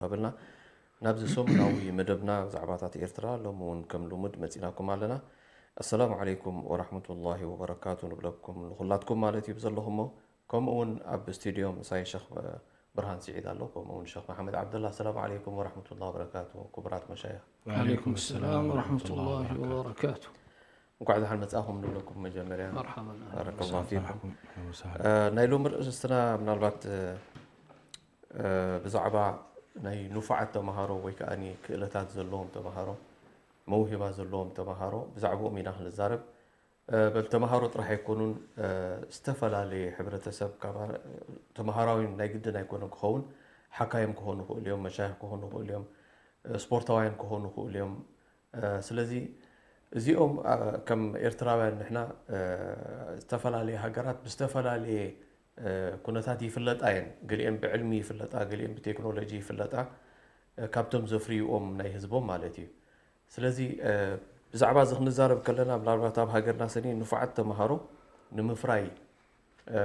ሃብልና። ናብዚ ሰሙናዊ መደብና ብዛዕባታት ኤርትራ ሎሚ እውን ከም ልሙድ መጺናኩም ኣለና። ኣሰላሙ ዓለይኩም ወራህመቱላሂ ወበረካቱ ንብለኩም ንኹላትኩም ማለት እዩ ብዘለኹሞ። ከምኡ እውን ኣብ ስቱድዮ ምሳይ ሸኽ ብርሃን ስዒድ ኣሎ፣ ከምኡ እውን ሸኽ መሓመድ ዓብደላ። ኣሰላሙ ዓለይኩም ወራህመቱላሂ ወበረካቱ ክቡራት መሻይኽ። ዓለይኩም ሰላም ወራህመቱላሂ ወበረካቱ። እንኳዕ ደሓን መጻእኹም ንብለኩም መጀመርያ። መርሓባ። ባረከላሁ ፊኩም። እ፣ ናይ ሎሚ ርእስትና ምናልባት እ፣ ብዛዕባ ናይ ንፉዓት ተምሃሮ ወይ ከኣ ክእለታት ዘለዎም ተምሃሮ፣ መውሂባ ዘለዎም ተምሃሮ ብዛዕባኦም ኢና ክንዛረብ። እ፣ በል ተምሃሮ ጥራሕ ኣይኮኑን፣ እ፣ ዝተፈላለየ ሕብረተሰብ ካብ ተምሃራዊ ናይ ግድን ኣይኮነን ክኸውን፣ ሓካይም ክኾኑ ይኽእሉ እዮም፣ መሻይኽ ክኾኑ ይኽእሉ እዮም፣ እ፣ ስፖርታውያን ክኾኑ ይኽእሉ እዮም። እ፣ ስለዚ እዚኦም፣ እ፣ ከም ኤርትራውያን ንሕና፣ እ፣ ዝተፈላለየ ሃገራት ብዝተፈላለየ እ፣ ኩነታት ይፍለጣ እየን። ገሊአን ብዕልሚ ይፍለጣ፣ ገሊአን ብቴክኖሎጂ ይፍለጣ፣ እ፣ ካብቶም ዘፍርይዎም ናይ ህዝቦም ማለት እዩ። ስለዚ እ፣ ብዛዕባ እዚ ክንዛረብ ከለና ምናልባት ኣብ ሃገርና ስኒ ንፉዓት ተምሃሮ ንምፍራይ፣ እ፣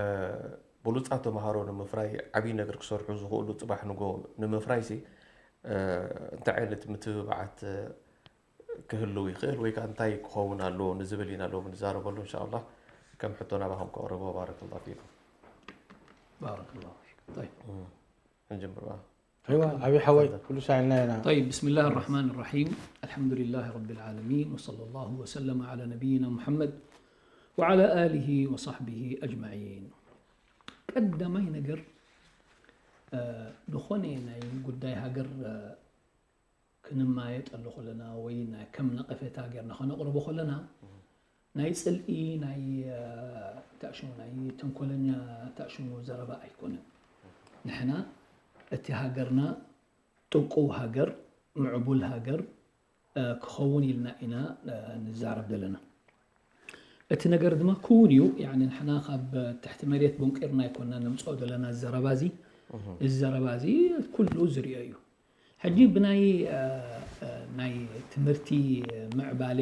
ብሉጻት ተምሃሮ ንምፍራይ፣ ዓብዪ ነገር ክሰርሑ ዝኽእሉ ጽባሕ ንጎ ንምፍራይ ሲ እ፣ እንታይ ዓይነት ምትብባዓት እ፣ ክህልው ይኽእል ወይ ከዓ እንታይ ክኸውን ኣለዎ ንዝብል ኢና ሎሚ ንዛረበሉ። እንሻኣላህ ከም ሕቶ ናባኹም ከቕርቦ። ባረከላሁ ፊኩም። ባረከላሁ ፊኩም። ጠይብ። ክንጅምር በኣ። ኣይዋ ዓብዪ ሓወይ ኩሉ ሳዕልና ኢና። طيب، بسم الله الرحمن الرحيم. الحمد لله رب العالمين، وصلى الله وسلم على نبينا محمد وعلى آله وصحبه أجمعين. ቀዳማይ ነገር እ፣ ዝኾነ ናይ ጉዳይ ሃገር እ፣ ክንማየጠሉ ከለና ወይ ናይ ከም ነቐፌታ ጌርና ከነቕርቦ ከለና ናይ ጽልኢ ናይ እ፣ እንታይ ሽሙ ናይ ተንኮለኛ እንታይ ሽሙ ዘረባ ኣይኮነን። ንሕና እቲ ሃገርና ጥቁው ሃገር ምዕቡል ሃገር እ፣ ክኸውን ኢልና ኢና እ፣ ንዛረብ ዘለና። እቲ ነገር ድማ ክውን እዩ። ያኒ ንሕና ካብ ትሕቲ መሬት ቦንቂርና ኣይኮና ነምፅኦ ዘለና ዘረባ እዚ። እዚ ዘረባ እዚ ኩሉ ዝሪኦ እዩ። ሕጂ ብናይ እ፣ እ፣ ናይ ትምህርቲ ምዕባሌ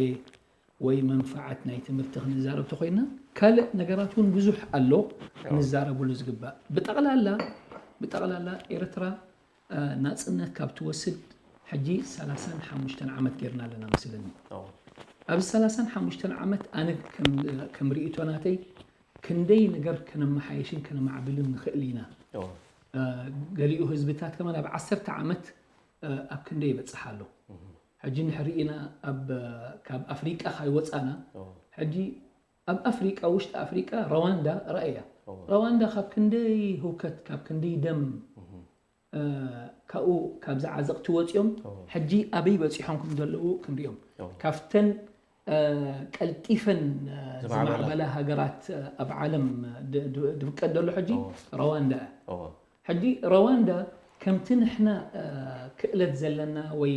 ወይ መንፋዓት ናይ ትምህርቲ ክንዛረብ ተኮይና ካልእ ነገራት እውን ብዙሕ ኣሎ ክንዛረብሉ ዝግባእ። ብጠቕላላ ብጠቕላላ ኤርትራ እ፣ ናጽነት ካብ ትወስድ ሕጂ ሰላሳን ሓሙሽተን ዓመት ጌርና ኣለና መስለኒ። ኦ፣ ኣብዚ ሰላሳን ሓሙሽተን ዓመት ኣነ ከም- ከም ርእይቶ ናተይ ክንደይ ነገር ከነመሓየሽን ከነማዕብልን ንኽእል ኢና። ኦ፣ እ፣ ገሊኡ ህዝብታት ከማን ኣብ ዓሰርተ ዓመት እ፣ ኣብ ክንደይ ይበጽሕ ኣሎ። ሕጂ ንሕርኢና ኣብ ካብ ኣፍሪቃ ካይወጻና ኦ፣ ሕጂ ኣብ ኣፍሪቃ ውሽጢ ኣፍሪቃ ራዋንዳ ረኣያ። ኦ፣ ራዋንዳ ካብ ክንደይ ህውከት ካብ ክንደይ ደም እ፣ ካብኡ ካብዚ ዓዘቕቲ ወፂኦም ኦ፣ ሕጂ ኣበይ በፂሖም ከም ዘለዉ ክንሪኦም ኦ፣ ካብተን እ፣ ቀልጢፈን እ፣ ዝማዕበላ። ዝማዕበላ ሃገራት እ፣ ኣብ ዓለም ድ- ድ- ድፍቀድ ዘሎ ሕጂ ኦ፣ ራዋንዳ እያ። ኦ፣ ሕጂ ራዋንዳ ከምቲ ንሕና እ፣ ክእለት ዘለና ወይ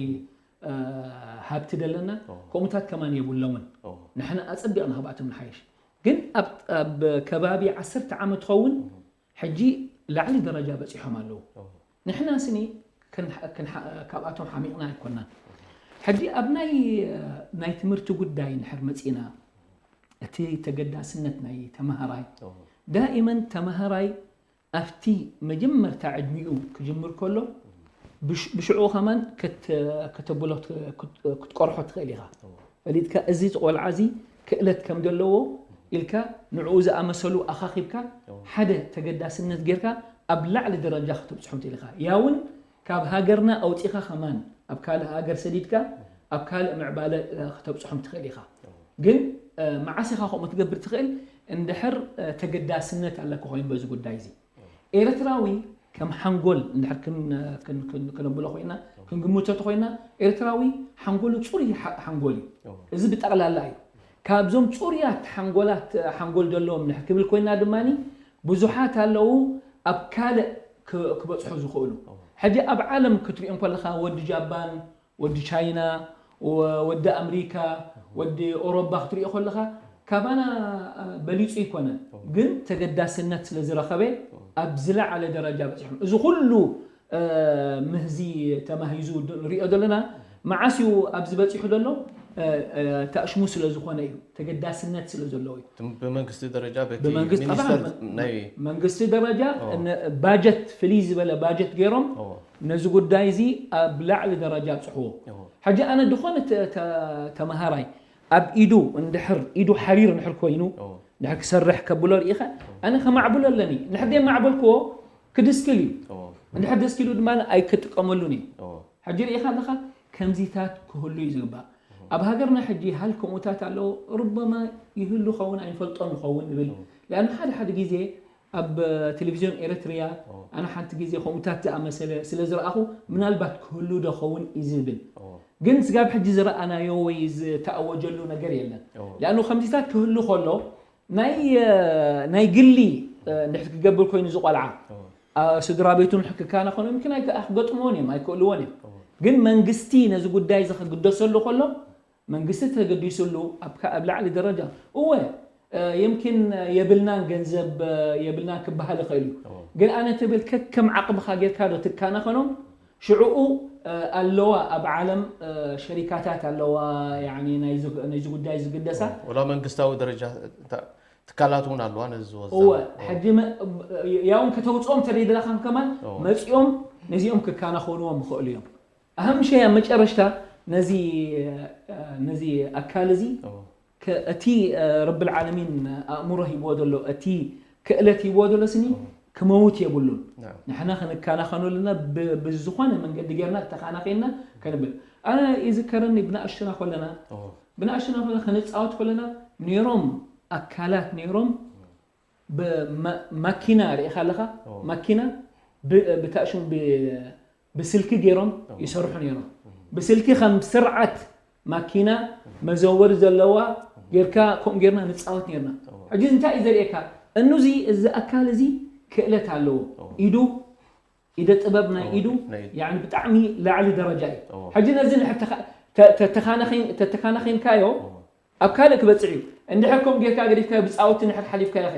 እ፣ ሃብቲ ዘለና ኦ፣ ከምኡታት ከማን የብሎምን። ኦ፣ ንሕና ኣጸቢቕና ካብኣቶም ንሓይሽ። ግን ኣብ ኣብ ከባቢ ዓሰርተ ዓመት ኸውን ሕጂ ላዕሊ ደረጃ በጺሖም ኣለዉ። ኦ፣ ንሕና ስኒ ክንሓ- ክንሓ- ካብኣቶም ሓሚቕና ኣይኮናን። ሕጂ ኣብ ናይ ናይ ትምህርቲ ጉዳይ እንድሕር መጺና እቲ ተገዳስነት ናይ ተምሃራይ ኦ፣ ዳኢመን ተምሃራይ ኣብቲ መጀመርታ ዕድሚኡ ክጅምር ከሎ ብሽ- ብሽዑ ከማን ክት- ክተብሎ ት- ክት- ክትቆርሖ ትኽእል ኢኻ። ፈሊጥካ እዚ ቆልዓ እዚ ክእለት ከም ዘለዎ ኢልካ ንዕኡ ዝኣመሰሉ ኣኻኺብካ ሓደ ተገዳስነት ጌርካ ኣብ ላዕሊ ደረጃ ከተብፅሖም ትኽእል ኢኻ። ያውን ካብ ሃገርና ኣውፂኻ ከማን ኣብ ካልእ ሃገር ሰዲድካ ኣብ ካልእ ምዕባለ እ፣ ከተብፅሖም ትኽእል ኢኻ። ግን እ፣ መዓስ ኢኻ ከምኡ ትገብር ትኽእል? እንድሕር እ፣ ተገዳስነት ኣለካ ኮይኑ በዚ ጉዳይ እዚ ኤርትራዊ ከም ሓንጎል እንድሕር ክን- ክን- ክን- ክነብሎ ኮይና ክንግምቶ ተኮይና ኤርትራዊ ሓንጎሉ ፅሩይ ሓ- ሓንጎል እዩ። እዚ ብጠቕላላ እዩ። ካብዞም ፅሩያት ሓንጎላት ሓንጎል ዘለዎም እንድሕር ክብል ኮይና ድማ ብዙሓት ኣለዉ ኣብ ካልእ ክ- ክበፅሑ ዝኽእሉ። ሕጂ ኣብ ዓለም ክትሪኦም ከለካ ወዲ ጃባን ወዲ ቻይና፣ ወ- ወዲ ኣምሪካ፣ ወዲ ኦሮባ ክትሪኦ ከለካ ካባና እ፣ በሊፁ ኣይኮነን፣ ግን ተገዳስነት ስለ ዝረኸበ ኣብ ዝለዓለ ደረጃ በፂሖም። እዚ ኩሉ እ፣ ምህዚ ተማሂዙ ድ- ንሪኦ ዘለና መዓስ እዩ ኣብዚ በፂሑ ዘሎ? እ፣ እ፣ ተኣሽሙ ስለ ዝኾነ እዩ፣ ተገዳስነት ስለ ዘለዎ እዩ። ትም- ብመንግስቲ ደረጃ በቲ ብመንግስቲ ሚኒስተር ጠብዓን ናይ መንግስቲ ደረጃ ኦ። ን- ባጀት ፍልይ ዝበለ ባጀት ገይሮም ኦ፣ ነዚ ጉዳይ እዚ ኣብ ላዕሊ ደረጃ ኣብፅሕዎ። ሕጂ ኣነ ዝኾነ ተመሃራይ ኣብ ኢዱ እንድሕር ኢዱ ሓሪር እንድሕር ኮይኑ፣ ድሕር ክሰርሕ ከብሎ ርኢኸ ኣነ ከማዕብሎ ኣለኒ። እንድሕር ደማዕበልክዎ ክድስክል እዩ። እንድሕር ደስኪሉ ድማ ኣይክጥቀመሉን እዩ። ሕጂ ርኢኻ ኣለኻ፣ ከምዚታት ክህሉ እዩ ዝግባእ። ኣብ ሃገርና ሕጂ ሃል ከምኡታት ኣለዎ፣ ሩበማ ይህሉ ኸውን ኣይንፈልጦን ንኸውን ንብል። ሊኣኑ ሓደ ሓደ ግዜ ኣብ ቴሌቪዝዮን ኤረትርያ ኣነ ሓንቲ ግዜ ከምኡታት ዝኣመሰለ ስለ ዝረኣኹ ምናልባት ክህሉ ዶ ኸውን እዩ ዝብል። ግን ስጋብ ሕጂ ዝረኣናዮ ወይ ዝተኣወጀሉ ነገር የለን። ሊኣኑ ከምዚታት ክህሉ ከሎ ናይ ናይ ግሊ እንድሕር ክገብር ኮይኑ ዝቆልዓ ስድራ ቤቱን ሕክካና ኮነ ምክን ክገጥምዎን እዮም ኣይክእልዎን እዮም። ግን መንግስቲ ነዚ ጉዳይ እዚ ክግደሰሉ ከሎ መንግስቲ ተገዲስሉ ኣብ ላዕሊ ደረጃ እወ የምኪን የብልናን ገንዘብ የብልናን ክበሃል ይኽእል እዩ። ግን ኣነ ትብል ከከም ዓቕምኻ ጌርካ ዶ ትካናኸኖም ሽዕኡ ኣለዋ ኣብ ዓለም ሸሪካታት ኣለዋ ናይዚ ጉዳይ ዝግደሳ ወላ መንግስታዊ ደረጃ ትካላት እውን ኣለዋ ነዚ ዝወዘ እወ ሕጂ ያውን ከተውፅኦም ተደይደላኻን ከማን መፂኦም ነዚኦም ክካናኸንዎም ይኽእሉ እዮም። ኣህም ሸይ ኣብ መጨረሽታ ነዚ ነዚ ኣካል እዚ እቲ ረብል ዓለሚን ኣእምሮ ሂብዎ ዘሎ እቲ ክእለት ሂብዎ ዘሎ ስኒ ክመውት የብሉን። ንሕና ክንከናኸነሉና ብዝኾነ መንገዲ ጌርና ተኻናኺና ከንብል ኣነ ይዝከረኒ ብናእሽትና ኮለና ብናእሽትና ኮለና ክንፃወት ኮለና ነይሮም ኣካላት ነይሮም ማኪና ርኢኻ ኣለኻ ማኪና ብታእሽሙ ብስልኪ ገይሮም ይሰርሑ ነይሮም። ብስልኪ ከም ስርዓት ማኪና መዘወሪ ዘለዋ ጌርካ ከምኡ ጌርና ንፃወት ነርና። ሕጂ እንታይ እዩ ዘርእየካ? እኑዚ እዚ ኣካል እዚ ክእለት ኣለዎ። ኢዱ ኢደ ጥበብ ናይ ኢዱ ብጣዕሚ ላዕሊ ደረጃ እዩ። ሕጂ ነዚ ተተኻናኺንካዮ ኣብ ካልእ ክበፅሕ እዩ። እንድሕር ከም ጌርካ ገዲፍካ ብፃወቲ ንሕር ሓሊፍካ ኢኸ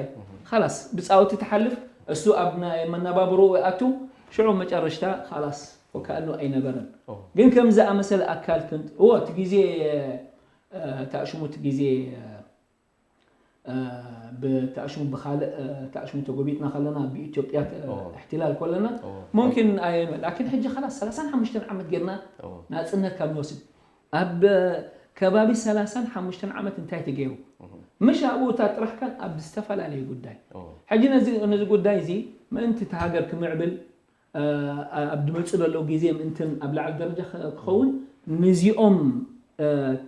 ኻላስ ብፃወቲ ትሓልፍ እሱ ኣብ ናይ መነባብሮ ኣቱ ሽዑ መጨረሽታ ኻላስ ወካእኑ ኣይነበረን። ግን ከም ዝኣመሰለ ኣካል እዎ እቲ ግዜ ታእሽሙ እቲ ግዜ ብታእሽሙ ብኻልእ ታእሽሙ ተጎቢጥና ከለና ብኢትዮጵያ እሕትላል ከለና ሙምኪን ላኪን ሕጂ ኻላስ ሰላሳን ሓሙሽተን ዓመት ጌርና ናፅነት ካብ ንወስድ ኣብ ከባቢ ሰላሳን ሓሙሽተን ዓመት እንታይ ተገይሩ? ምሽ ኣብኡ እታ ጥራሕ ካን ኣብ ዝተፈላለዩ ጉዳይ ሕጂ ነዚ ጉዳይ እዚ ምእንቲ እቲ ሃገር ክምዕብል ኣብ ድመፅእ ዘሎ ግዜ ምእንትን ኣብ ላዕሊ ደረጃ ክኸውን ንዚኦም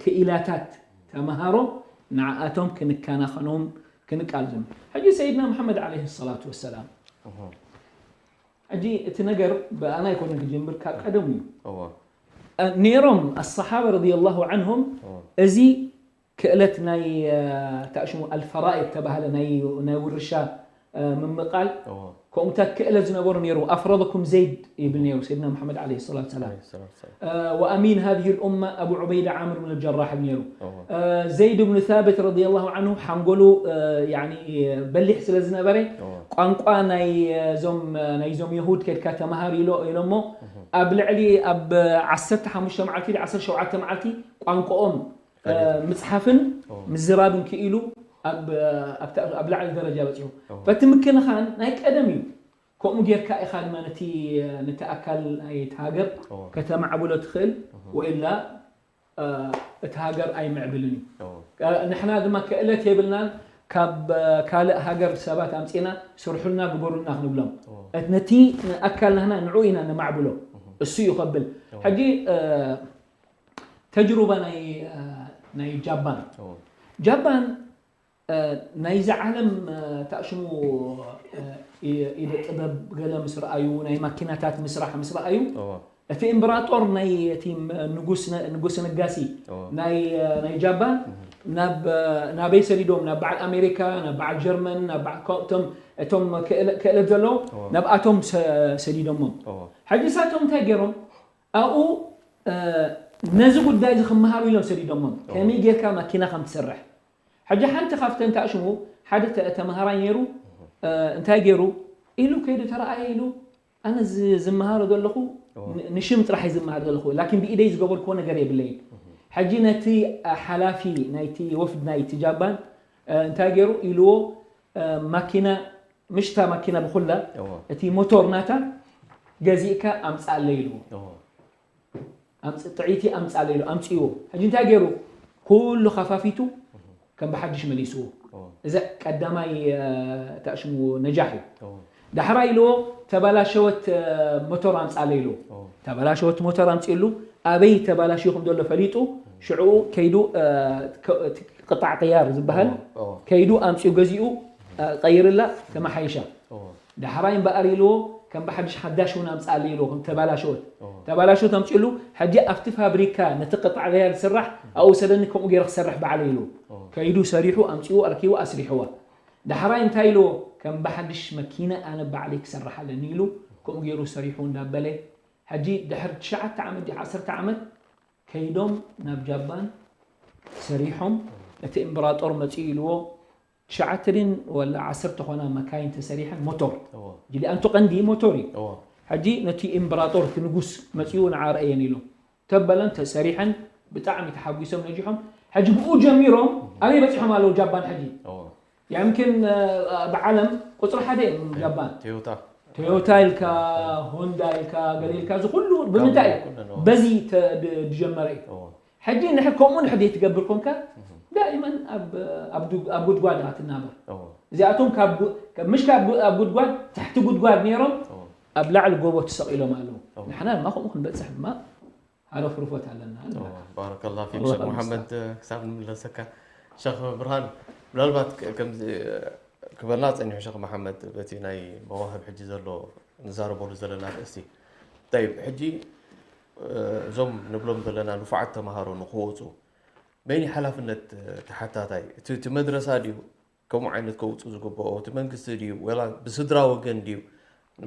ክኢላታት ተምሃሮ ንዓኣቶም ክንከናኸኖም ክንቃልዞም። ሕጂ ሰይድና መሓመድ ዓለይሂ ሰላቱ ወሰላም ሕጂ እቲ ነገር ብኣና ኣይኮነን ክጅምር ካብ ቀደም እዩ። ነይሮም ኣሰሓባ ረዲየላሁ ዓንሁም እዚ ክእለት ናይ ታእሽሙ ኣልፈራኢድ ተባህለ ናይ ውርሻ ምምቓል ከምኡታት ክእለት ዝነበሩ ነይሩ ኣፍረضኩም ዘይድ ይብል ነይሩ ሰይድና መሓመድ ዓለይሂ ሰላቱ ሰላም ወኣሚን ሃዚህ ልኡማ ኣቡ ዑበይዳ ዓምር ብን ልጀራሕ ይብል ነይሩ ዘይድ ብን ሳብት ረዲየላሁ ዓንሁ ሓንጎሉ በሊሕ ስለ ዝነበረ ቋንቋ ናይዞም የሁድ ከድካ ተምሃር ኢሎሞ ኣብ ልዕሊ ኣብ ዓሰርተ ሓሙሽተ መዓልቲ ዓሰርተ ሸውዓተ መዓልቲ ቋንቋኦም ምፅሓፍን ምዝራብን ክኢሉ ኣብ ላዕሊ ደረጃ በፂሑ በቲ ምክንኻን ናይ ቀደም እዩ። ከምኡ ጌርካ ኢኻ ድማ ነቲ ኣካል ናይቲ ሃገር ከተማዕብሎ ትኽእል ወኢላ እቲ ሃገር ኣይምዕብልን እዩ። ንሕና ድማ ክእለት የብልናን ካብ ካልእ ሃገር ሰባት ኣምፂና ስርሑልና ግበሩልና ክንብሎም ነቲ ኣካል ናህና ንዑ ኢና ነማዕብሎ እሱ እዩ ከብል ሕጂ ተጅሩባ ናይ ጃባን ጃባን ናይዚ ዓለም ታእሽሙ ኢደ ጥበብ ገለ ምስ ረኣዩ ናይ ማኪናታት ምስራሕ ምስ ረኣዩ እቲ እምበራጦር ናይ እቲ ንጉስ ንጋሲ ናይ ጃባን ናበይ ሰዲዶም ናብ በዓል ኣሜሪካ ናብ በዓል ጀርመን እቶም ክእለት ዘለዎም ናብኣቶም ሰዲዶሞም ሕጂ ሳቶም እንታይ ገይሮም ኣብኡ ነዚ ጉዳይ እዚ ክመሃሩ ኢሎም ሰዲዶሞም ከመይ ጌርካ ማኪና ከም ትሰርሕ ሕጂ ሓንቲ ካብተን ታእሽሙ ሓደ ተምሃራይ ነይሩ እንታይ ገይሩ ኢሉ ከይዱ ተረኣየ ኢሉ ኣነ ዝመሃሮ ዘለኹ ንሽም ጥራሕ ዝመሃር ዘለኹ ላኪን ብኢደይ ዝገበርክዎ ነገር የብለይን ሕጂ ነቲ ሓላፊ ናይቲ ወፍድ ናይቲ ጃባን እንታይ ገይሩ ኢልዎ ማኪና ምሽታ ማኪና ብኩላ እቲ ሞቶር ናታ ገዚእካ ኣምጻለይ ኢልዎ። ኣምጽ ጥዕይቲ ኣምጻለይ ኢሉ ኣምጺዎ። ሕጂ እንታይ ገይሩ? ኩሉ ከፋፊቱ ከም ብሓድሽ መሊስዎ። እዛ ቀዳማይ ተኣሽሙ ነጃሕ እዩ። ዳሕራይ ኢልዎ ተባላሸወት ሞተር ኣምጻለይ ኢልዎ። ተባላሸወት ሞተር ኣምጺሉ ኣበይ ተባላሽዩ ከም ዘሎ ፈሊጡ ሽዑ ከይዱ ቅጣዕ ቅያር ዝበሃል ከይዱ ኣምጺኡ ገዚኡ ቀይርላ ተመሓይሻ። ዳሕራይ እምበኣር ኢልዎ ከም ብሓድሽ ሓዳሽ እውን ኣምፅኣለይ ኢልዎ ከም ተባላሸወት ተባላሸወት ኣምፅእሉ። ሕጂ ኣብቲ ፋብሪካ ነቲ ቅጣዕ ገያ ዝስራሕ ኣብኡ ውሰደኒ ከምኡ ገይረ ክሰርሕ ባዕለይ ኢልዎ። ከይዱ ሰሪሑ ኣምፅኡ ኣርኪቡ ኣስሪሕዋ። ዳሕራይ እንታይ ኢልዎ ከም ብሓድሽ መኪና ኣነ ባዕለይ ክሰርሕ ኣለኒ ኢሉ ከምኡ ገይሩ ሰሪሑ እንዳበለ ሕጂ ድሕሪ ትሽዓተ ዓመት ድዩ ዓሰርተ ዓመት ከይዶም ናብ ጃባን ሰሪሖም እቲ እምበራጦር መፅኡ ኢልዎ ትሽዓተ ድን ወላ ዓሰርተ ኾና መካይን ተሰሪሐን ሞቶር ጅሊኣንቱ ቀንዲ ሞቶር እዩ። ሕጂ ነቲ እምበራጦር እቲ ንጉስ መፂኡ ንዓ ረእየን ኢሎም ተበለን ተሰሪሐን ብጣዕሚ ተሓጒሶም ነጂሖም። ሕጂ ብኡ ጀሚሮም ኣበይ በፂሖም ኣለዉ ጃባን ሕጂ የምክን ብዓለም ቁፅሪ ሓደ እዮም ጃባን ቶዮታ ኢልካ ሆንዳ ኢልካ ገለ ኢልካ እዚ ኩሉ ብምንታይ እዩ በዚ ዝጀመረ እዩ። ሕጂ ንሕ ከምኡ ንሕ ዘይትገብር ኮንካ ዳኢመን ኣብ ጉድጓድ ኢኻ ትናበር። እዚኣቶም ምሽ ኣብ ጉድጓድ ትሕቲ ጉድጓድ ነይሮም ኣብ ላዕሊ ጎቦ ተሰቒሎም ኣለዉ። ንሕና ድማ ከምኡ ክንበፅሕ ድማ ሃረፍርፎት ኣለና። ባረከላ ፊክ ሸክ መሓመድ ክሳብ ንምለሰካ ሸክ ብርሃን ምናልባት ከምዚ ክበልና ጸኒሑ ሸክ መሓመድ በቲ ናይ መዋህብ ሕጂ ዘሎ ንዛረበሉ ዘለና ርእስቲ ጠይብ ሕጂ እዞም ንብሎም ዘለና ንፉዓት ተምሃሮ ንክወፁ መን ሓላፍነት ተሓታታይ እቲ መድረሳ ድዩ ከምኡ ዓይነት ከውፁ ዝግብኦ እቲ መንግስቲ ድዩ ወላ ብስድራ ወገን ድዩ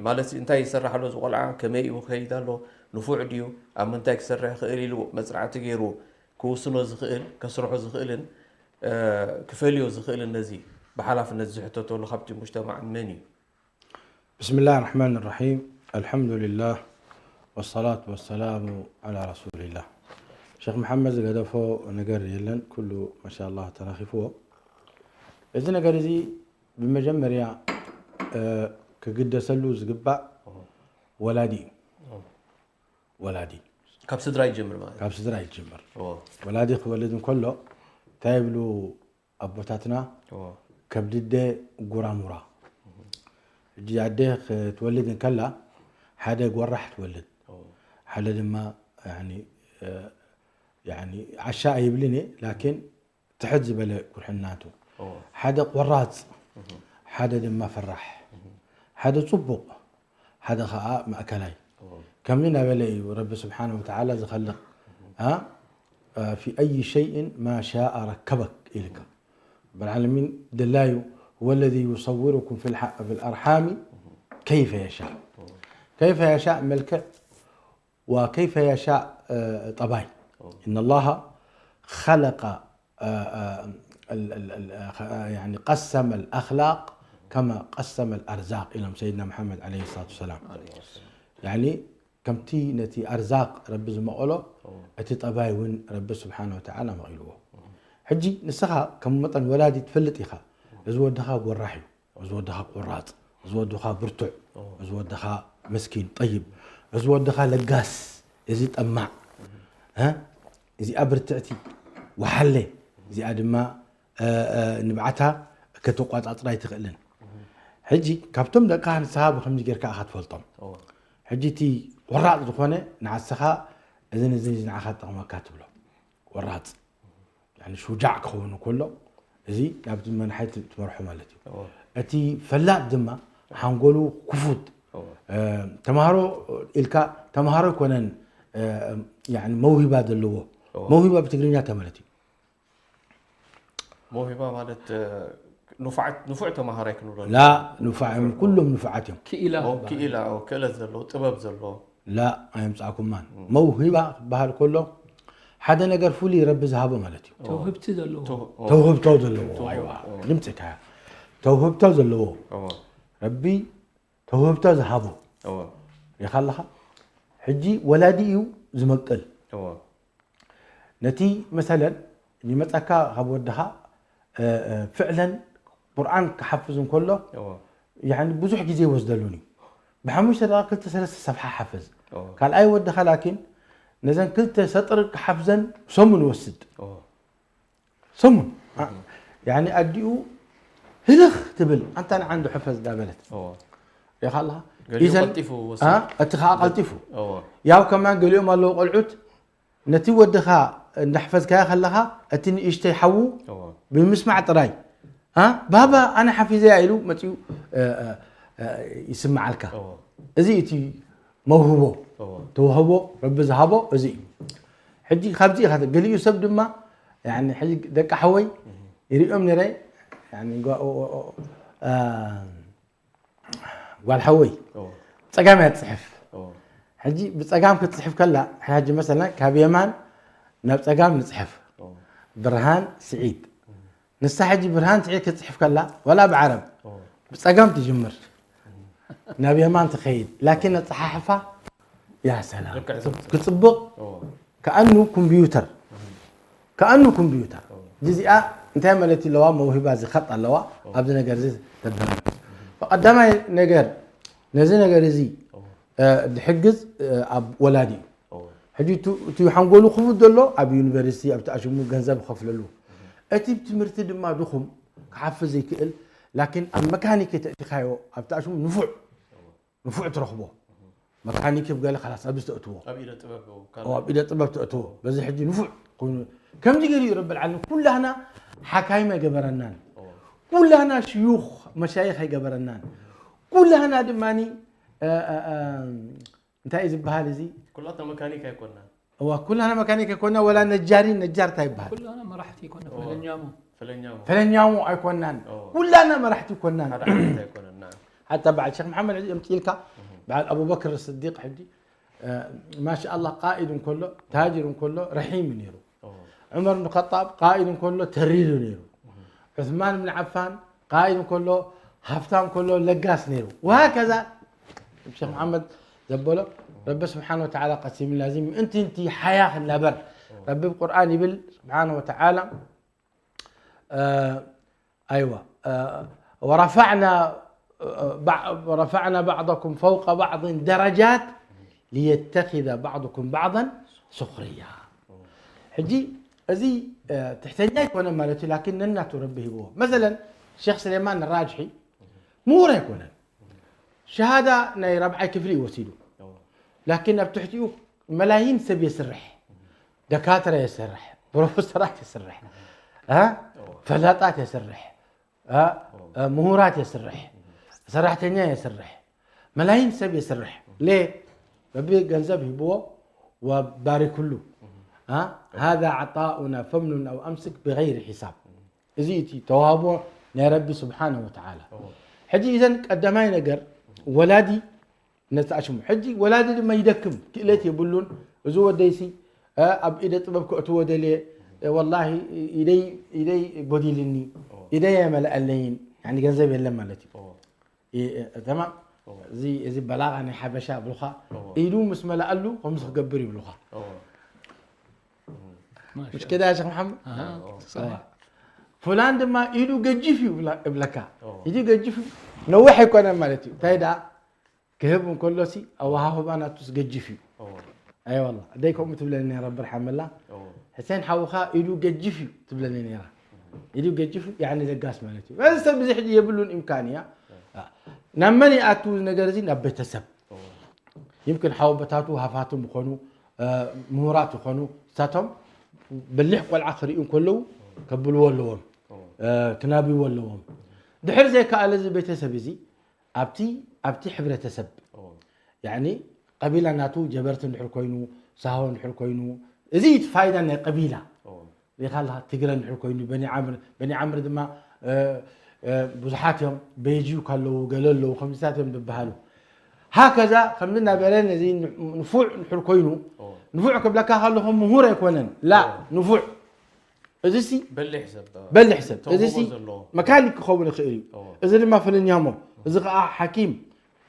ማለት እንታይ ይሰርሕ ኣሎ ዝቆልዓ ከመይ እዩ ክኸይድ ኣሎ ንፉዕ ድዩ ኣብ ምንታይ ክሰርሕ ይኽእል ኢሉ መፅናዕቲ ገይሩ ክውስኖ ዝኽእል ከስርሖ ዝኽእልን ክፈልዮ ዝኽእልን ነዚ ብሓላፍነት ዝሕተተሉ ካብቲ ሙጅተማዕ መን እዩ? بسم الله الرحمن الرحيم الحمد لله والصلاة والسلام على رسول الله ሸክ መሓመድ ዝገደፎ ነገር የለን ኩሉ ማሻ ኣላህ ተናኺፍዎ እዚ ነገር እዚ ብመጀመርያ ክግደሰሉ ዝግባእ ወላዲ እዩ ወላዲ ካብ ስድራ ይጀምር ማለት ካብ ስድራ ይጀምር ወላዲ ክወልድ እንከሎ እንታይ ይብሉ ኣቦታትና ከብድደ ጉራሙራ ሕጂ ኣደ ክትወልድ እንከላ ሓደ ጎራሕ ትወልድ ሓደ ድማ ዓሻ ኣይብልን እየ ላኪን ትሕት ዝበለ ኩርሕናቱ ሓደ ቆራፅ ሓደ ድማ ፈራሕ ሓደ ፅቡቕ ሓደ ከዓ ማእከላይ ከምዚ እናበለ እዩ ረቢ ስብሓን ወተዓላ ዝኸልቕ في أي شيء ما شاء ركبك ኢልካ رب العالمين ደላዩ هو الذي يصوركم في الأرحام كيف يشاء كيف يشاء መልክዕ وكيف يشاء ጠባይ إن الله خلق يعني قسم الأخلاق كما قسم الأرزاق ኢሎም سيدنا محمد عليه الصلاة والسلام يعني ከምቲ ነቲ ኣርዛቅ ረቢ ዝመቐሎ እቲ ጠባይ እውን ረቢ ስብሓን ወተዓላ መቒልዎ ሕጂ ንስኻ ከም መጠን ወላዲ ትፈልጥ ኢኻ እዚ ወድኻ ጎራሕ እዩ እዚ ወድኻ ቆራፅ እዚ ወድኻ ብርቱዕ እዚ ወድኻ መስኪን ጠይብ እዚ ወድኻ ለጋስ እዚ ጠማዕ እዚኣ ብርትዕቲ ወሓለ እዚኣ ድማ ንብዓታ ከተቋፃፅራ ኣይትኽእልን ሕጂ ካብቶም ደቅኻ ንስኻ ብከምዚ ጌርካ ኢኻ ትፈልጦም ሕጂ እቲ ቆራፅ ዝኾነ ንዓስኻ እዝን እዝን እዚ ንዓኻ ዝጠቕመካ ትብሎ ቆራፅ ሹጃዕ ክኸውን ከሎ እዚ ናብቲ መናሓይ ትመርሖ ማለት እዩ እቲ ፈላጥ ድማ ሓንጎሉ ክፉት ተምሃሮ ኢልካ ተምሃሮ ኣይኮነን መውሂባ ዘለዎ መውሂባ ብትግርኛ እንታይ ማለት እዩ መውሂባ ማለት ንፉዕ ተምሃራይ ክንብሎ ላ ንፉዕ እዮም ኩሎም ንፉዓት እዮም ክኢላ ክኢላ ክእለት ዘለዎ ጥበብ ዘለዎ ላ ኣየምፃእኩማን መውሂባ ክበሃል ከሎ ሓደ ነገር ፍሉይ ረቢ ዝሃቦ ማለት እዩ ተውህብቲ ዘለዎ ተውህብቶ ዘለዎ ኣይዋ ድምፅካ ተውህብቶ ዘለዎ ረቢ ተውህብቶ ዝሃቦ ሪኻ ኣለኻ ሕጂ ወላዲ እዩ ዝመቅል ነቲ መሰለን ይመፀካ ካብ ወድኻ ፍዕለን ቁርኣን ክሓፍዝ እንከሎ ብዙሕ ግዜ ይወስደሉን እዩ ብሓሙሽተ ደቂቕ ክልተ ሰለስተ ሰፍሓ ሓፍዝ። ካልኣይ ወድኻ ላኪን ነዘን ክልተ ሰጥሪ ክሓፍዘን ሰሙን ይወስድ። ሰሙን። ያኒ ኣዲኡ ህልኽ ትብል፣ ኣንታ ንዓንዶ ሕፈዝ እንዳበለት። ሪኻ ኣለኻ? እቲ ኸዓ ቀልጢፉ። ያው ከማን ገሊኦም ኣለዉ ቆልዑት ነቲ ወድኻ እንዳሕፈዝካዮ ከለኻ፣ እቲ ንእሽተይ ሓዉ ብምስማዕ ጥራይ፣ "ኣ፣ ባባ፣ ኣነ ሓፊዘያ" ኢሉ መጺኡ፣ እ፣ እ፣ እ፣ ይስምዓልካ። እዚ እቲ መውህቦ፣ ተዋህቦ ረቢ ዝሃቦ እዚ እዩ። ሕጂ ካብዚ ኢኻ፣ ገሊኡ ሰብ ድማ፣ ያኒ፣ ሕጂ ደቂ ሓወይ ይሪኦም ነይረ፣ ያኒ፣ ጓ-፣ ኦ-፣ ኦ-፣ ኦ-፣ እ፣ ጓል ሓወይ፣ ጸጋም እያ ትጽሕፍ። ሕጂ ብጸጋም ክትጽሕፍ ከላ፣ ሕጂ መሰልና ካብ የማን ናብ ጸጋም ንጽሕፍ። ብርሃን ስዒድ። ንሳ ሕጂ ብርሃን ስዒድ ክትጽሕፍ ከላ፣ ዋላ ብዓረብ፣ ብጸጋም ትጅምር። ናብ የማን ትኸይድ። ላኪን ኣጸሓሕፋ፣ ያ ሰላም። ልክዕ። ክጽብቕ፣ ከኣኑ ኮምፒውተር። ከኣኑ ኮምፒውተር። እዚኣ እንታይ ማለት ኣለዋ? መውሂባ እዚ ከጥ ኣለዋ። ኣብዚ ነገር እዚ ተድህም። ብቐዳማይ ነገር፣ ነዚ ነገር እዚ፣ እ፣ ድሕግዝ፣ እ፣ ኣብ ወላዲ እዩ። ሕጂ እቱ፣ እቱ ሓንጎሉ ክፉት ዘሎ ኣብ ዩኒቨርሲቲ፣ ኣብ ተኣሽሙ ገንዘብ ክኸፍለሉ። እቲ ትምህርቲ ድማ ድኹም፣ ክሓፍዝ ዘይክእል፣ ላኪን ኣብ መካኒክ ተእቲኻዮ፣ ኣብ ተኣሽሙ ንፉዕ፣ ንፉዕ ትረኽቦ። መካኒክ ብገለ፣ ከላስ ኣብዚ ተእትዎ። ኣብ ኢደ ጥበብ ካልእ። ኣብ ኢደ ጥበብ ተእትዎ። በዚ ሕጂ ንፉዕ ኮይኑ፣ ከምዚ ገይሩ እዩ ረቢ ልዓለሚን ኩላህና ሓካይም ኣይገበረናን። ኩላህና ሽዩኽ መሻይኽ ኣይገበረናን። ኩላህና ድማኒ፣ እ፣ እ፣ እ፣ እንታይ እዩ ዝበሃል እዚ? ኩላትና መካኒክ ኣይኮንናን። እዋ፣ ኩላና መካኒክ ኣይኮና፣ ወላ ነጃሪ፣ ነጃር እንታይ ይበሃል? ኩላና መራሕቲ ኣይኮና፣ እዋ። ፈለኛሙ። ፈለኛሙ። ፈለኛሙ ኣይኮናን። እዋ። ኩላና መራሕቲ ኣይኮናን። ሓደ ዓይነት ኣይኮነን፣ ናም። ሓታ በዓል ሸኽ መሓመድ ሕጂ የምጽኢልካ፣ እህ። በዓል ኣቡበክር ስዲቅ ሕጂ፣ እ፣ ማሻኣላህ፣ ቃኢድ እንከሎ፣ ታጅር እንከሎ፣ ረሒም እዩ ነይሩ። እዋ። ዑመር ብን ኸጣብ ቃኢድ እንከሎ፣ ተሪር እዩ ነይሩ። እህ። ዑስማን ብን ዓፋን ቃኢድ እንከሎ፣ ሃፍታም እንከሎ፣ ለጋስ ነይሩ። ወሃከዛ፣ ሸኽ መሓመድ ዘበሎ፣ ረቢ ስብሓን ወተዓላ ቀሲምልና፣ እዚ ምእንቲ እንቲ ሓያ ክናበር። ረቢ ብቁርኣን ይብል፣ ስብሓን ወተዓላ፣ እ፣ ኣይዋ፣ እ፣ ወረፋዕና፣ እ፣ ባዕ-፣ ወረፋዕና ባዕضኩም ፈውቀ ባዕضን ደረጃት ሊየተኪዘ ባዕضኩም ባዕضን ሱኽርያ። ሕጂ፣ እዚ፣ እ፣ ትሕተኛ ኣይኮነን ማለት እዩ፣ ላኪን ነናቱ ረቢ ሂብዎ። መሰለን፣ ሼኽ ስሌማን ራጅሒ ምሁር ኣይኮነን። ሸሃዳ ናይ ራብዓይ ክፍሊ እዩ ወሲዱ። እዎ። ላኪን ኣብ ትሕቲኡ መላይን ሰብ የስርሕ። ደካትራ የስርሕ፣ ፕሮፌሰራት የስርሕ፣ እ? እዎ። ፈላጣት የስርሕ፣ እ? እዎ። እ፣ ምሁራት የስርሕ፣ ሰራሕተኛ የስርሕ፣ መላይን ሰብ የስርሕ። ሌ? ረቢ ገንዘብ ሂብዎ፣ ወባሪክሉ። እ? ሃዛ ዓጣኡና ፈምኑን ኣው ኣምስክ ብገይሪ ሒሳብ። እዚ እቲ ተዋህቦ ናይ ረቢ ስብሓነ ወተዓላ። እዎ። ሕጂ እዘን ቀዳማይ ነገር ወላዲ ነተኣሽሙ። ሕጂ ወላዲ ድማ ይደክም፣ ክእለት የብሉን። እዚ ወደይሲ፣ እ፣ ኣብ ኢደ ጥበብ ከእትዎ ደልየ፣ እ፣ ወላሂ ኢደይ፣ ኢደይ ጎዲልኒ፣ እዎ። ኢደይ ኣይመልኣለይን፣ ያኒ ገንዘብ የለን ማለት እዩ። እዎ። እ፣ እ፣ ተማም? እዎ። እዚ፣ እዚ በላጋ ናይ ሓበሻ ይብሉኻ፣ እዎ። ኢዱ ምስ መላኣሉ ከምዚ ክገብር ይብሉኻ። እዎ። ማሻ-፣ ምሽ ከዳ ያ ሸኽ መሓመድ? ኣሃ፣ እዎ። ሳሒሕ። እዋ። ፉላን ድማ ኢዱ ገጂፍ እዩ ብላ-፣ እብለካ። እዎ። ኢዱ ገጂፍ እዩ፣ ነዊሕ ኣይኮነን ማለት እዩ። እንታይ ደኣ፣ ክህብ እንከሎሲ ኣወሃህባ ናቱስ ገጂፍ እዩ። እዎ። ኣይ ዋላ፣ ኣደይ ከምኡ ትብለኒ ነይራ፣ ብርሓመላ። እዎ። "ሕሴን ሓውኻ ኢዱ ገጂፍ እዩ" ትብለኒ ነይራ። ኢዱ ገጂፍ እዩ፣ ያዕኒ ለጋስ ማለት እዩ። በዚ ሰብ እዚ ሕጂ የብሉን ኢምካንያ። እዎ። አ፣ ናብ መን ይኣቱ እዚ ነገር እዚ? ናብ ቤተሰብ። እዎ። ይምክን ሓወቦታቱ ሃፋትም ይኾኑ፣ እ፣ ምሁራት ይኾኑ፣ ንሳቶም በሊሕ ቆልዓ ክርእዩ እንከለዉ ከብልዎ ኣለዎም፣ እዎ። እ፣ ክናብይዎ ኣለዎም። ድሕር ዘይከኣለ እዚ ቤተሰብ እዚ ኣብቲ፣ ኣብቲ ሕብረተሰብ፣ እዎ። ያዕኒ ቀቢላ ናቱ ጀበርቲ እንድሕር ኮይኑ፣ ሳሆ እንድሕር ኮይኑ፣ እዚ እቲ ፋይዳ ናይ ቀቢላ። እዎ። ሪኢኻ ኣለኻ፣ ትግረ እንድሕር ኮይኑ፣ በኒ ዓምር፣ በኒ ዓምር ድማ፣ እ፣ እ፣ ብዙሓት እዮም፣ በይጂዩ ካለዉ፣ ገለ ኣለዉ፣ ከምዚታት እዮም ዝበሃሉ። ሃከዛ፣ ከምዚ እናበለ ነዚ ንፉዕ እንድሕር ኮይኑ፣ እዎ። ንፉዕ ክብለካ ከለኹ ምሁር ኣይኮነን፣ ላ፣ እዎ። ንፉዕ። እዚሲ በሊሕ ሰብ፣ በሊሕ ሰብ። ተውህቦ እዚሲ ዘለዎ። መካኒክ ክኸውን ይኽእል እዩ። እዎ። እዚ ድማ ፍልኛሞ፣ እዚ ኸዓ ሓኪም፣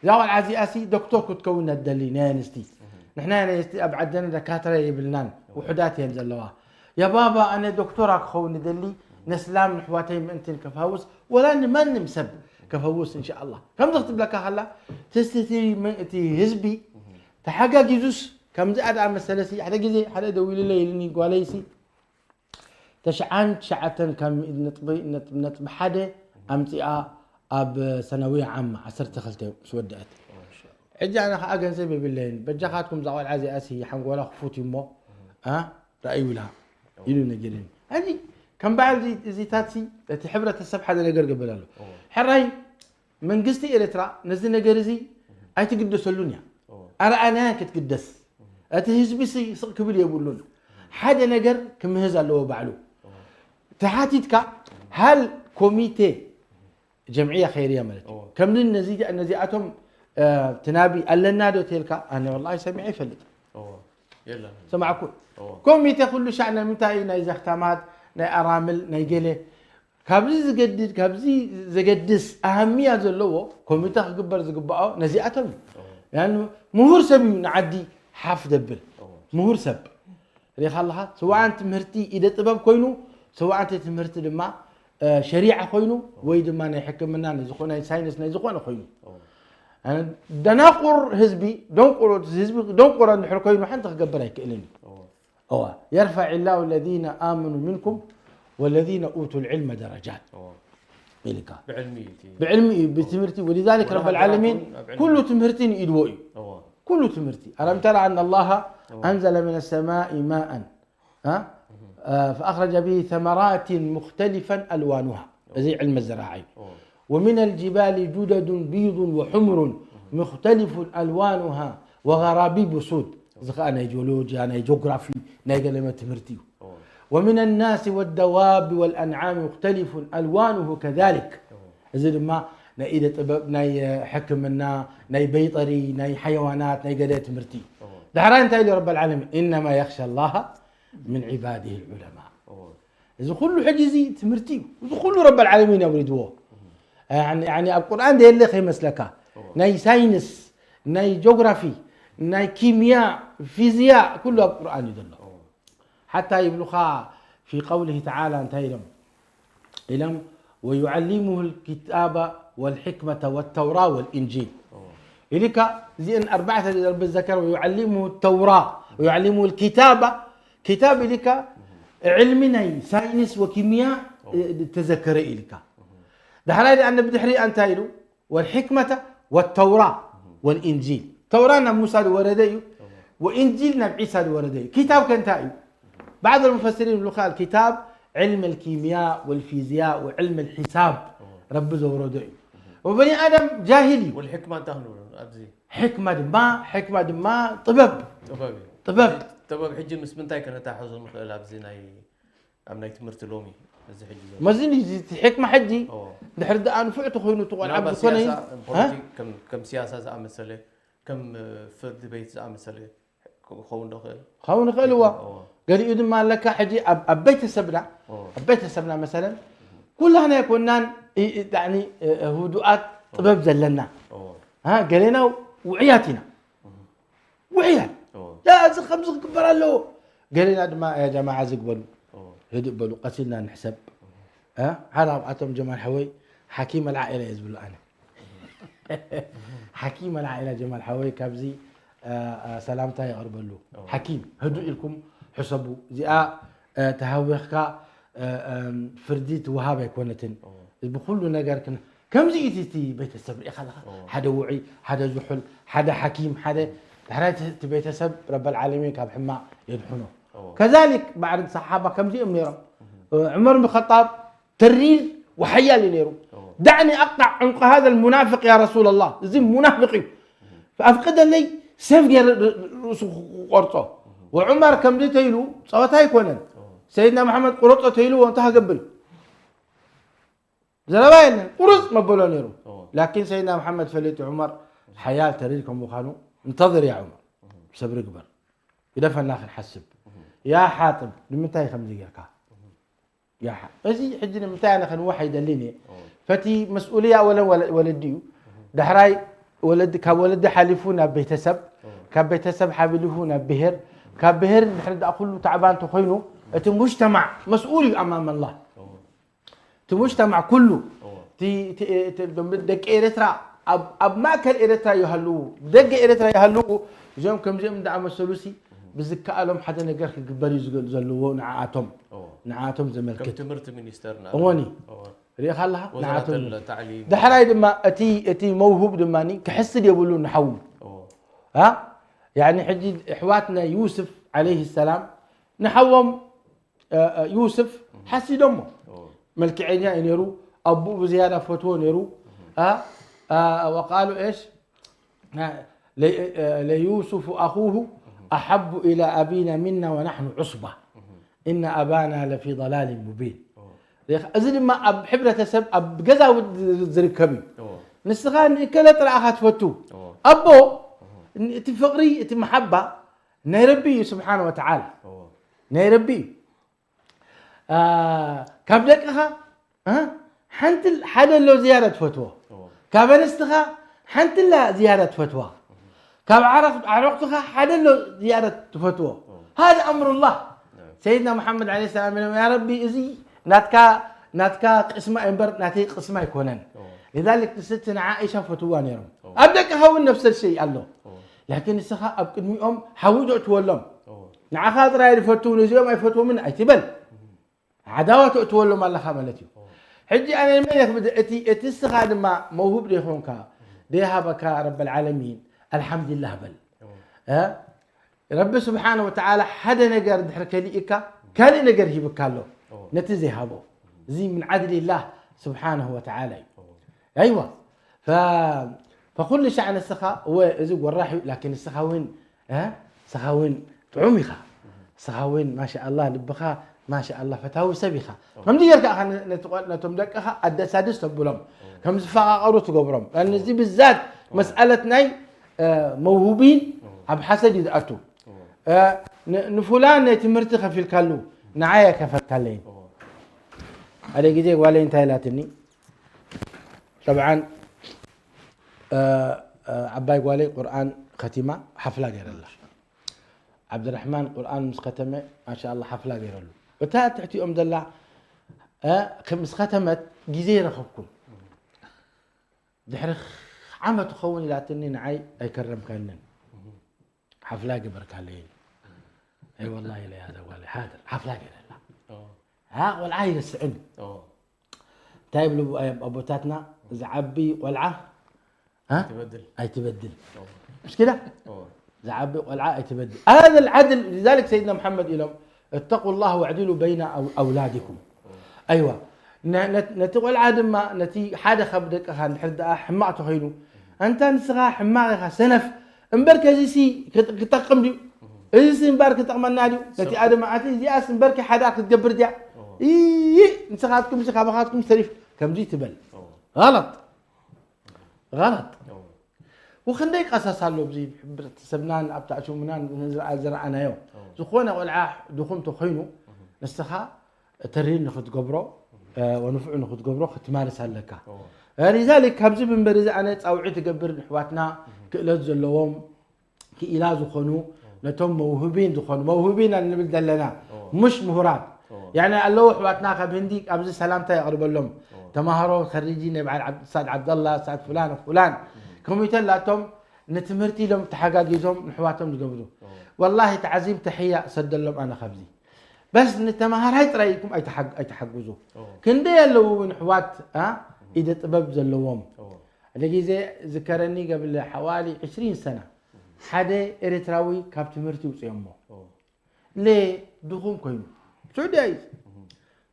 እዛ ቆልዓ እዚኣሲ ዶክተር ክትከውን እያ ትደሊ፣ ናይ ኣንስቲ። እህ። ንሕና ናይ ኣንስቲ ኣብ ዓድና ደካትራ የብልናን፣ ውሑዳት እየን ዘለዋ። "ያ ባባ፣ ኣነ ዶክተራ ክኸውን እደሊ፣ ነስላም ንሕዋተይ ምእንትን ከፋውስ፣ ወላ ንማንም ሰብ፣ ከፈውስ እንሻኣላ። ከምዚ ክትብለካ ከላ ትስቲ እቲ ህዝቢ ተሓጋጊዙስ ከምዚኣ ደኣ መሰለሲ ሓደ ግዜ ሓደ ደዊሉለይ ኢልኒ ጓለይሲ ተሽዓን ትሽዓተን ካብ ሚእቲ ነጥቢ ነጥቢ ሓደ ኣምፂኣ ኣብ ሰነውያ ዓማ ዓሰርተ ክልተ ምስ ወደኣት። ሕጂ ኣነ ከዓ ገንዘብ የብለይን በጃኻትኩም እዛ ቆልዓ እዚኣሲ ሓንጎላ ክፉት እዩ እሞ ኣ ረኣዩላ ኢሉ ነጊርኒ። ሕጂ ከም በዓል እዚ እዚታት ሲ እቲ ሕብረተሰብ ሓደ ነገር ገበል ኣሎ። ሕራይ መንግስቲ ኤርትራ ነዚ ነገር እዚ ኣይትግደሰሉን እያ። ኣረኣናያ ክትግደስ እቲ ህዝቢ ሲ ስቕ ክብል የብሉን። ሓደ ነገር ክምህዝ ኣለዎ ባዕሉ። ተሓቲትካ ሃል ኮሚቴ ጀምዕያ ኸይርያ ማለት እዩ። ከምዚ ነዚ ነዚኣቶም ትናቢ ኣለና ዶ ተልካ ኣነ ወላሂ ሰሚዐ ይፈልጥ። ሰማዕኩ ኮሚቴ ኩሉ ሻዕ ናይ ምንታይ ናይ ዘኽታማት ናይ ኣራምል ናይ ገለ ካብዚ ዝገድድ ካብዚ ዘገድስ ኣህምያ ዘለዎ ኮሚተ ክግበር ዝግባኦ ነዚኣቶም እዩ። ምሁር ሰብ እዩ ንዓዲ ሓፍ ደብል ምሁር ሰብ ሪኻ ኣለኻ። ስዋኣን ትምህርቲ ኢደ ጥበብ ኮይኑ ስዋኣን ትምህርቲ ድማ ሸሪዓ ኮይኑ ወይ ድማ ናይ ሕክምና ናይ ዝኾነ ናይ ሳይንስ ናይ ዝኾነ ኮይኑ ደናቁር ህዝቢ ደንቁሮ ህዝቢ ደንቁሮ እንድሕር ኮይኑ ሓንቲ ክገብር ኣይክእልን እዩ። እዋ يرفع الله الذين آمنوا منكم والذين أوتوا العلم درجات ኢልካ ብዕልሚ እዩ ብትምህርቲ ولذلك رب العالمين ኩሉ ትምህርቲ ንኢድዎ እዩ። ኩሉ ትምህርቲ ألم تر أن الله أنزل من السماء ماء فأخرج به ثمرات مختلفا ألوانها እዚ ዕልሚ ዝረዓ እዩ። ومن الجبال جدد بيض وحمر مختلف ألوانها وغرابيب سود እዚ ከዓ ናይ ጂኦሎጂያ ናይ ጂኦግራፊ ናይ ገለመ ትምህርቲ እዩ። ومن الناس والدواب والأنعام مختلف ألوانه كذلك እዚ ድማ ናይ ኢደ ጥበብ ናይ ሕክምና ናይ በይጠሪ ናይ ሓይዋናት ናይ ገለ ትምህርቲ እዩ። ዳሕራይ እንታይ ኢሉ ረብ العالمين إنما يخشى الله من عباده العلماء እዚ ኩሉ ሕጂ እዚ ትምህርቲ እዩ። እዚ ኩሉ ረብ العالمين ኣውሪድዎ። ኣብ ቁርኣን ዘየለ ከይመስለካ ናይ ሳይንስ ናይ ጂኦግራፊ ናይ ኪምያ ፊዝያ ኩሉ ኣብ ቁርኣን እዩ ዘሎ። ሓታ ይብሉኻ في قوله تعالى እንታይ ኢሎም ኢሎም ويعلمه الكتاب والحكمة والتوراة والإنجيل ኢልካ እዚአን ኣርባዕተ ረቢ ዘከረ ويعلمه التوراة ويعلمه الكتاب كتاب ኢልካ ዕልሚ ናይ ሳይንስ ወኪምያ ተዘከረ ኢልካ ዳሕራይ ደኣ ብድሕሪ እንታይ ኢሉ والحكمة والتوراة والإنجيل ተውራ ናብ ሙሳ ዝወረደ እዩ ወኢንጂል ናብ ዒሳ ዝወረደ እዩ። ኪታብ ከ እንታይ እዩ? بعض المفسرين ይብሉ الكتاب علم الكيمياء والفيزياء وعلم الحساب ረቢ ዘውረዶ እዩ። ወበኒ ኣደም ጃሂል እዩ። والحكمة እንታይ ክንብሎ ኣብዚ? ሕክማ ድማ ሕክማ ድማ ጥበብ ጥበብ እዩ። ጥበብ ጥበብ ሕጂ ምስ ምንታይ ከነታሕዞ ንኽእል ኣብዚ ናይ ኣብ ናይ ትምህርቲ ሎሚ እዚ ሕጂ ዘሎ መዝን እዩ እቲ ሕክማ ሕጂ እዎ። ድሕሪ ደኣ ንፉዕ ተኮይኑ እቲ ቆልዓ ምናልባት ዝኾነ ሲያሳ ፖለቲክ ከም ከም ሲያሳ ዝኣመሰለ ከም ፍርዲ ቤት ዝኣመሰለ ክኸውን ዶ ክእል ክኸውን ይኽእል እዋ እዎ። ገሊኡ ድማ ኣለካ ሕጂ ኣብ ኣብ ቤተሰብና እዎ። ኣብ ቤተሰብና መሰለን ኩላህና ኣይኮናን ይ- ይ- ያዕኒ፣ እ፣ ህዱኣት ጥበብ ዘለና እዎ። እ፣ ገሌና ውዕያት ኢና ውዕያት እዎ። ያ እዚ ከምዚ ክግበር ኣለዎ ገሌና ድማ ያ ጀማዓ ዝግበሉ እዎ። ህድእ በሉ ቀሲልና ንሕሰብ እ፣ ሓደ ኣብኣቶም ጀማል ሓወይ ሓኪም ኣልዓኢላ እየ ዝብሉ ኣነ ሓኪም ኣልዓኢላ ጀማል ሓወይ ካብዚ እ፣ እ፣ ሰላምታ የቕርበሉ እዎ። ሓኪም ህዱእ ኢልኩም ሕሰቡ እዚኣ እ፣ ተሃዊኽካ እ፣ እም፣ ፍርዲ ትወሃብ ኣይኮነትን እዎ። ብኩሉ ነገር ክን ከምዚ እዩ እቲ ቤተሰብ ርኢኻ ኣለኻ እዎ። ሓደ ውዑይ ሓደ ዝሑል ሓደ ሓኪም ሓደ ዳሕራይ እቲ ቤተሰብ ረበል ዓለሚን ካብ ሕማቕ የድሕኖ እዎ። ከዛሊክ ባዕሪ ሰሓባ ከምዚኦም ነይሮም ዑመር ብን ኸጣብ ተሪር ወሓያል እዩ ነይሩ እዎ። دعني أقطع عنق هذا المنافق يا رسول الله እዚ ሙናፍቅ እዩ ኣፍቅደለይ ሰፍ ገይረ ርእሱ ክቆርጾ ወዑመር ከምዚ ተይሉ ጸወታ ኣይኮነን ሰይድና መሓመድ ቁረጾ ተይልዎ እንታይ ክገብር እዩ ዘረባ የለን ቁርጽ መበሎ ነይሩ ላኪን ሰይድና መሓመድ ፈሊጡ ዑመር ሓያል ተሪር ከም ምዃኑ እንተظር ያ ዑመር ሰብሪ ግበር ግደፈና ክንሓስብ ያ ሓጥብ ንምንታይ ከምዚ ጌርካ ያ ሓ- እዚ ሕጂ ንምንታይ ኣነ ከንውሕ ኣይደልን እየ ፈቲ መስኡልያ ወለን ወለ- ወለዲ እዩ ዳሕራይ ወለዲ ካብ ወለዲ ሓሊፉ ናብ ቤተሰብ ካብ ቤተሰብ ሓቢሊፉ ናብ ብሄር ካብ ብሄር ድሕሪ ደኣ ኩሉ ታዕባን ተኮይኑ እቲ ሙጅተማዕ መስኡል እዩ ኣማም ኣላህ እቲ ሙጅተማዕ ኩሉ እዎ። እቲ- እቲ- እቲ- እቶም ደቂ ኤርትራ ኣብ ኣብ ማእከል ኤርትራ ይሃልዉ፣ ደገ ኤርትራ ይሃልዉ፣ እዚኦም ከምዚኦም እንዳኣመሰሉ ሲ ብዝከኣሎም ሓደ ነገር ክግበር እዩ ዝገ- ዘለዎ ንዓኣቶም እዎ። ንዓኣቶም ከም ዘመልክት ትምህርቲ ሚኒስተር ንኣብነት። እወኒ። እዎ። ሪኢኻ ኣለኻ? ወዘራት ንዓኣቶም ኣልተዕሊም። ዳሕራይ ድማ እቲ እቲ መውሁብ ድማ ክሕስድ የብሉ ንሓዉ። እዎ። ها؟ يعني ሕጂ ኣሕዋት ናይ ዩስፍ ዓለይሂ ሰላም ንሓዎም ዩስፍ ሓሲዶሞ። መልክዐኛ እዩ ነይሩ። ኣቦኡ ብዝያዳ ፈትዎ ነይሩ። وقالوا ايش ليوسف اخوه احب الى ابينا منا ونحن عصبه ان ابانا لفي ضلال مبين. እዚ ድማ ኣብ ሕብረተሰብ ኣብ ገዛውት ዝርከብ እዩ። ንስኻ ንእከለ ጥራእኻ ትፈቱ። ኣቦ እቲ ፍቕሪ እቲ መሓባ ናይ ረቢ እዩ ስብሓን ወተዓላ ናይ ረቢ እዩ። ካብ ደቅኻ ሓንቲ ሓደ ኣሎ ዝያዳ ትፈትዎ፣ ካብ ኣንስትኻ ሓንቲ ላ ዝያዳ ትፈትዋ፣ ካብ ዓረቕትኻ ሓደ ኣሎ ዝያዳ ትፈትዎ። هذا أمر الله. ሰይድና መሓመድ ዓለይሂ ሰላም ኢሎም ያ ረቢ እዚ ናትካ ናትካ ቅስማ እምበር ናተይ ቅስማ ኣይኮነን። لذلك ንስቲ ንዓኢሻ ፈትዋ ነይሮም። ኣብ ደቅኻ እውን ነፍሰ ሸይ ኣሎ። ላኪን ንስኻ ኣብ ቅድሚኦም ሓዊ ዶ እትወሎም ንዓኻ ጥራይ ዝፈትው ነዚኦም ኣይፈትዎምን ኣይትበል። ዓዳዋ ተእትወሎም ኣለኻ ማለት እዩ። ሕጂ ኣነ መን የኽብድ እቲ እቲ እስኻ ድማ መውሁብ ዶ ይኾንካ ዶ ይሃበካ ረብ ልዓለሚን ኣልሓምዱሊላህ በል። ረቢ ስብሓነ ወተዓላ ሓደ ነገር ድሕሪ ከሊእካ ካልእ ነገር ሂብካ ኣሎ ነቲ ዘይሃቦ። እዚ ምን ዓድሊላህ ስብሓነሁ ወተዓላ እዩ። ኣይዋ ፈኩሉ ሻዕ ንስኻ እወ እዚ ጎራሕ እዩ ላኪን ንስኻ እውን ንስኻ እውን ጥዑም ኢኻ። ንስኻ እውን ማሻኣላ ልብኻ ማሻኣላ ፈታዊ ሰብ ኢኻ። ከምዚ ጌርካ ኢኻ ነቶም ደቅኻ ኣደሳድስ ተብሎም ከም ዝፈቓቐሩ ትገብሮም። እዚ ብዛት መስኣለት ናይ መውሁቢን ኣብ ሓሰድ እዩ ዝኣቱ። ንፉላን ናይ ትምህርቲ ከፊልካሉ ንዓይ ኣይከፈልካለይን። ሓደ ግዜ ጓለይ እንታይ ኢላትኒ ጠብዓን ዓባይ ጓለይ ቁርኣን ኸቲማ ሓፍላ ገይረላ። ዓብድራሕማን ቁርኣን ምስ ኸተመ ማሻኣላ ሓፍላ ገይረሉ። እታ ትሕቲኦም ዘላ ምስ ኸተመት ግዜ ረኸብኩን ድሕሪ ዓመት ክኸውን ኢላትኒ ንዓይ ኣይከረምካንን ሓፍላ ገበርካለይን። ኣይ ወላሂ ኢለያ እዛ ጓለይ ሓድር ሓፍላ ገይረላ። ቆልዓ ኣይረስዕን እዩ። እንታይ ይብሉ ኣቦታትና ዝዓቢ ቆልዓ ኣይትበድል። مش كده؟ ዝዓቢ ቆልዓ ኣይትበድል። هذا العدل لذلك سيدنا محمد ኢሎም اتقوا الله واعدلوا بين أولادكم. ኣይዋ ነቲ ቆልዓ ድማ ነቲ ሓደ ካብ ደቅኻ እንድሕር ደኣ ሕማቕ ተኾይኑ ኣንታ ንስኻ ሕማቕ ኢኻ ሰነፍ እምበር ከዚሲ ክጠቅም ድዩ? እዚሲ እምበር ክጠቕመና ድዩ? ነቲ ኣድማ ኣቲ እዚኣስ እምበርኪ ሓዳ ክትገብር ድያ? ይይ ንስኻትኩም ሲ ካባኻትኩም ሰሪፍ ከምዚ ትበል غلط غلط። ወክንደይ ቀሰስ ኣሎ ኣብዚ ሕብረተሰብናን ኣብ ታዕሽሙናን ዝረኣናዮ ዝኾነ ቆልዓ ድኹም ተኮይኑ ንስኻ ተሪር ንክትገብሮ ወንፍዑ ንክትገብሮ ክትማርስ ኣለካ። لذلك ካብዚ ምንበር እዚ ኣነ ፃውዒ ትገብር ንሕዋትና ክእለት ዘለዎም ክኢላ ዝኾኑ ነቶም መውህቢን ዝኾኑ መውህቢን እንብል ዘለና ሙሽ ምሁራት ያኒ ኣለዉ ኣሕዋትና ካብ ህንዲ ኣብዚ ሰላምታ የቕርበሎም ተማሃሮ ከሪጂ ናይ በዓል ስታድ ዓብደላ ስታድ ፍላን ፍላን ከምኡ ተላቶም ንትምህርቲ ኢሎም ተሓጋጊዞም ንሕዋቶም ዝገብሩ ወላሂ ተዓዚም ተሕያ እሰደሎም ኣነ ካብዚ በስ ንተማሃራይ ጥራይ ኢልኩም ኣይትሓግዙ ክንደይ ኣለዉ እውን ኣሕዋት ኢደ ጥበብ ዘለዎም ሓደ ግዜ ዝከረኒ ገብለ ሓዋሊ ዕስሪን ሰና ሓደ ኤርትራዊ ካብ ትምህርቲ ውፅዮሞ ሌ ድኹም ኮይኑ ሱዑድያ እዩ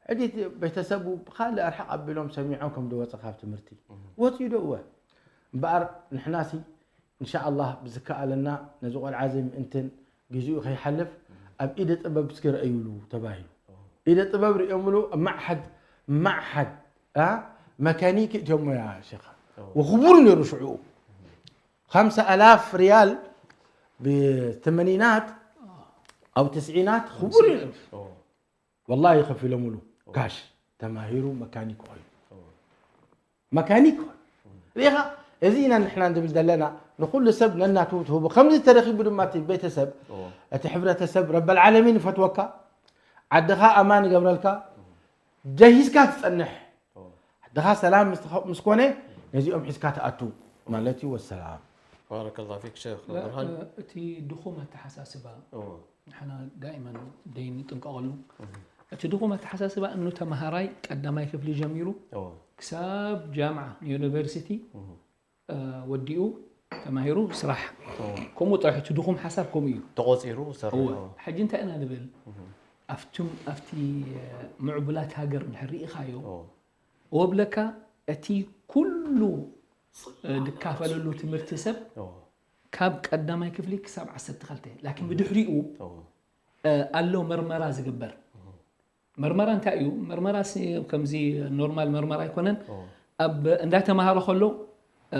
ሕጂ ቤተሰቡ ብካልእ ኣርሓቕ ኣቢሎም ሰሚዖም ከም ዝወፀ ካብ ትምህርቲ ወፅዩ ዶ እወ እምበኣር ንሕናሲ እንሻ ኣላህ ብዝከኣለና ነዚ ቆልዓ እዚ ምእንትን ግዚኡ ከይሓልፍ ኣብ ኢደ ጥበብ እስኪ ረእዩሉ ተባሂሉ ኢደ ጥበብ ሪኦምሉ ማዕሓድ ማዕሓድ መካኒክ እትዮሞ ያ ሸኻ ወክቡር ነይሩ ሽዑ خمسة آلاف ريال بالثمانينات أو تسعينات ክቡር እዩ ወላሂ ከፊሎምሉ ካሽ ተማሂሩ መካኒክ ኮይኑ መካኒክ ኮይኑ ሪኢኻ እዚ ኢና ንሕና ንብል ዘለና ንኩሉ ሰብ ነናቱ ትህቦ ከምዚ ተረኪቡ ድማ እቲ ቤተሰብ እቲ ሕብረተሰብ ረበልዓለሚን ይፈትወካ ዓድኻ ኣማን ይገብረልካ ጀሂዝካ ትፀንሕ ድኻ ሰላም ምስ ትኸ-፣ ምስ ኮነ ነዚኦም ሒዝካ ትኣቱ ማለት እዩ። ወሰላም። ባረከላሁ ፊክ ሸኽ لا، ብርሃን። እቲ ድኹም ኣተሓሳስባ እዎ። ንሕና ዳይመን ደይ ንጥንቀቐሉ። እቲ ድኹም ኣተሓሳስባ እኑ ተምሃራይ ቀዳማይ ክፍሊ ጀሚሩ እዎ። ክሳብ ጃምዓ ዩኒቨርሲቲ እዎ። እ፣ ወዲኡ ተማሂሩ ስራሕ እዎ። ከምኡ ጥራሕ እቲ ድኹም ሓሳብ ከምኡ እዩ። ተቆፂሩ ዝሰርሕ እወ እዎ። ሕጂ እንታይ ኢና ንብል ኣብቱም ኣብቲ እ፣ ምዕቡላት ሃገር እንድሕር ርኢኻዮ እዎ። ወብለካ እቲ ኩሉ እ፣ ድካፈለሉ ትምህርቲ ሰብ እዎ። ካብ ቀዳማይ ክፍሊ ክሳብ ዓሰርተ ክልተ ላኪን ብድሕሪኡ እዎ። እ፣ ኣሎ መርመራ ዝግበር መርመራ እንታይ እዩ መርመራ ሲ- ከምዚ ኖርማል መርመራ ኣይኮነን እዎ። ኣብ እንዳተማሃረ ከሎ እ፣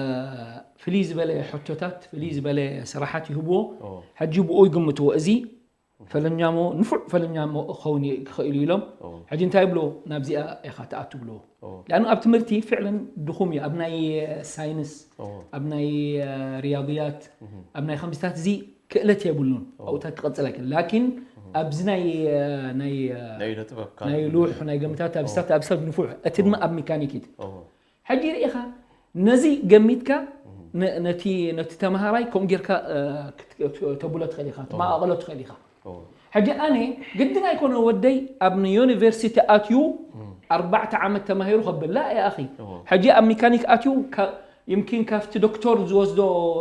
ፍልይ ዝበለ ሕቶታት ፍልይ ዝበለ ስራሓት ይህብዎ እዎ። ሕጂ ብኡ ይግምትዎ እዚ ፈለኛሞ ንፉዕ ፈለኛሞ ክኸውን ይኽእል እዩ ኢሎም እዎ። ሕጂ እንታይ ይብልዎ ናብዚኣ ኢኻ ትኣቱ ብልዎ እዎ። ላኑ ኣብ ትምህርቲ ፍዕለን ድኹም እዩ ኣብ ናይ ሳይንስ እዎ። ኣብ ናይ እ፣ ሪያضያት ኣብ ናይ ከምዚታት እዚ ክእለት የብሉን ኣብኡታት ክቐፅል ኣይክእል ላኪን ኣብዚ ናይ እ፣ ናይ እ፣ ናይ ኢደ ጥበብ ናይ ልውሕ ናይ ገምታት ኣብስታት ኣብስታት ንፉዕ እቲ ድማ ኣብ ሜካኒክ እዩ እዎ። ሕጂ ርኢኻ ነዚ ገሚትካ ነ- ነቲ ነቲ ተምሃራይ ከምኡ ጌርካ እ፣ ክት- ተብሎ ትኽእል ኢኻ ትመቓቐሎ ትኽእል ኢኻ እዎ። ሕጂ ኣነ ግድን ኣይኮነ ወደይ ኣብ ዩኒቨርሲቲ ኣትዩ ኣርባዕተ ዓመት ተማሂሩ ከብል ላ ኣኺ እዎ። ሕጂ ኣብ ሜካኒክ ኣትዩ ካ- يمكن ካብቲ ዶክተር ዝወስዶ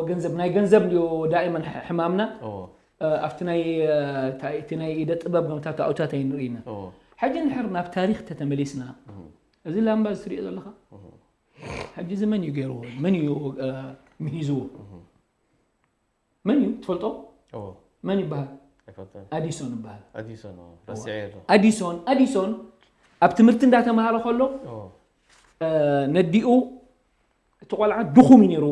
ገንዘብ ናይ ገንዘብ እዩ ዳይመን ሕ- ሕማምና እዎ። እ፣ ኣብቲ ናይ እ፣ እንታይ- እቲ ናይ ኢደ ጥበብ ገምታት ኣውታት ኣይንርኢና እዎ። ሕጂ እንድሕር ናብ ታሪክ ተተመሊስና እዚ ላምባ እዚ ትሪኦ ዘለኻ ሕጂ እዚ መን እዩ ገይርዎ መን እዩ እ፣ ምሂዝዎ መን እዩ ትፈልጦ እዎ። መን ይበሃል ኣይፈልጥን። ኣዲሶን ይበሃል ኣዲሶን እዎ። ረሲዐ ኣሎ። ኣዲሶን ኣዲሶን ኣብ ትምህርቲ እንዳተምሃረ ከሎ እዎ። እ፣ ነዲኡ እቲ ቆልዓ ድኹም እዩ ነይሩ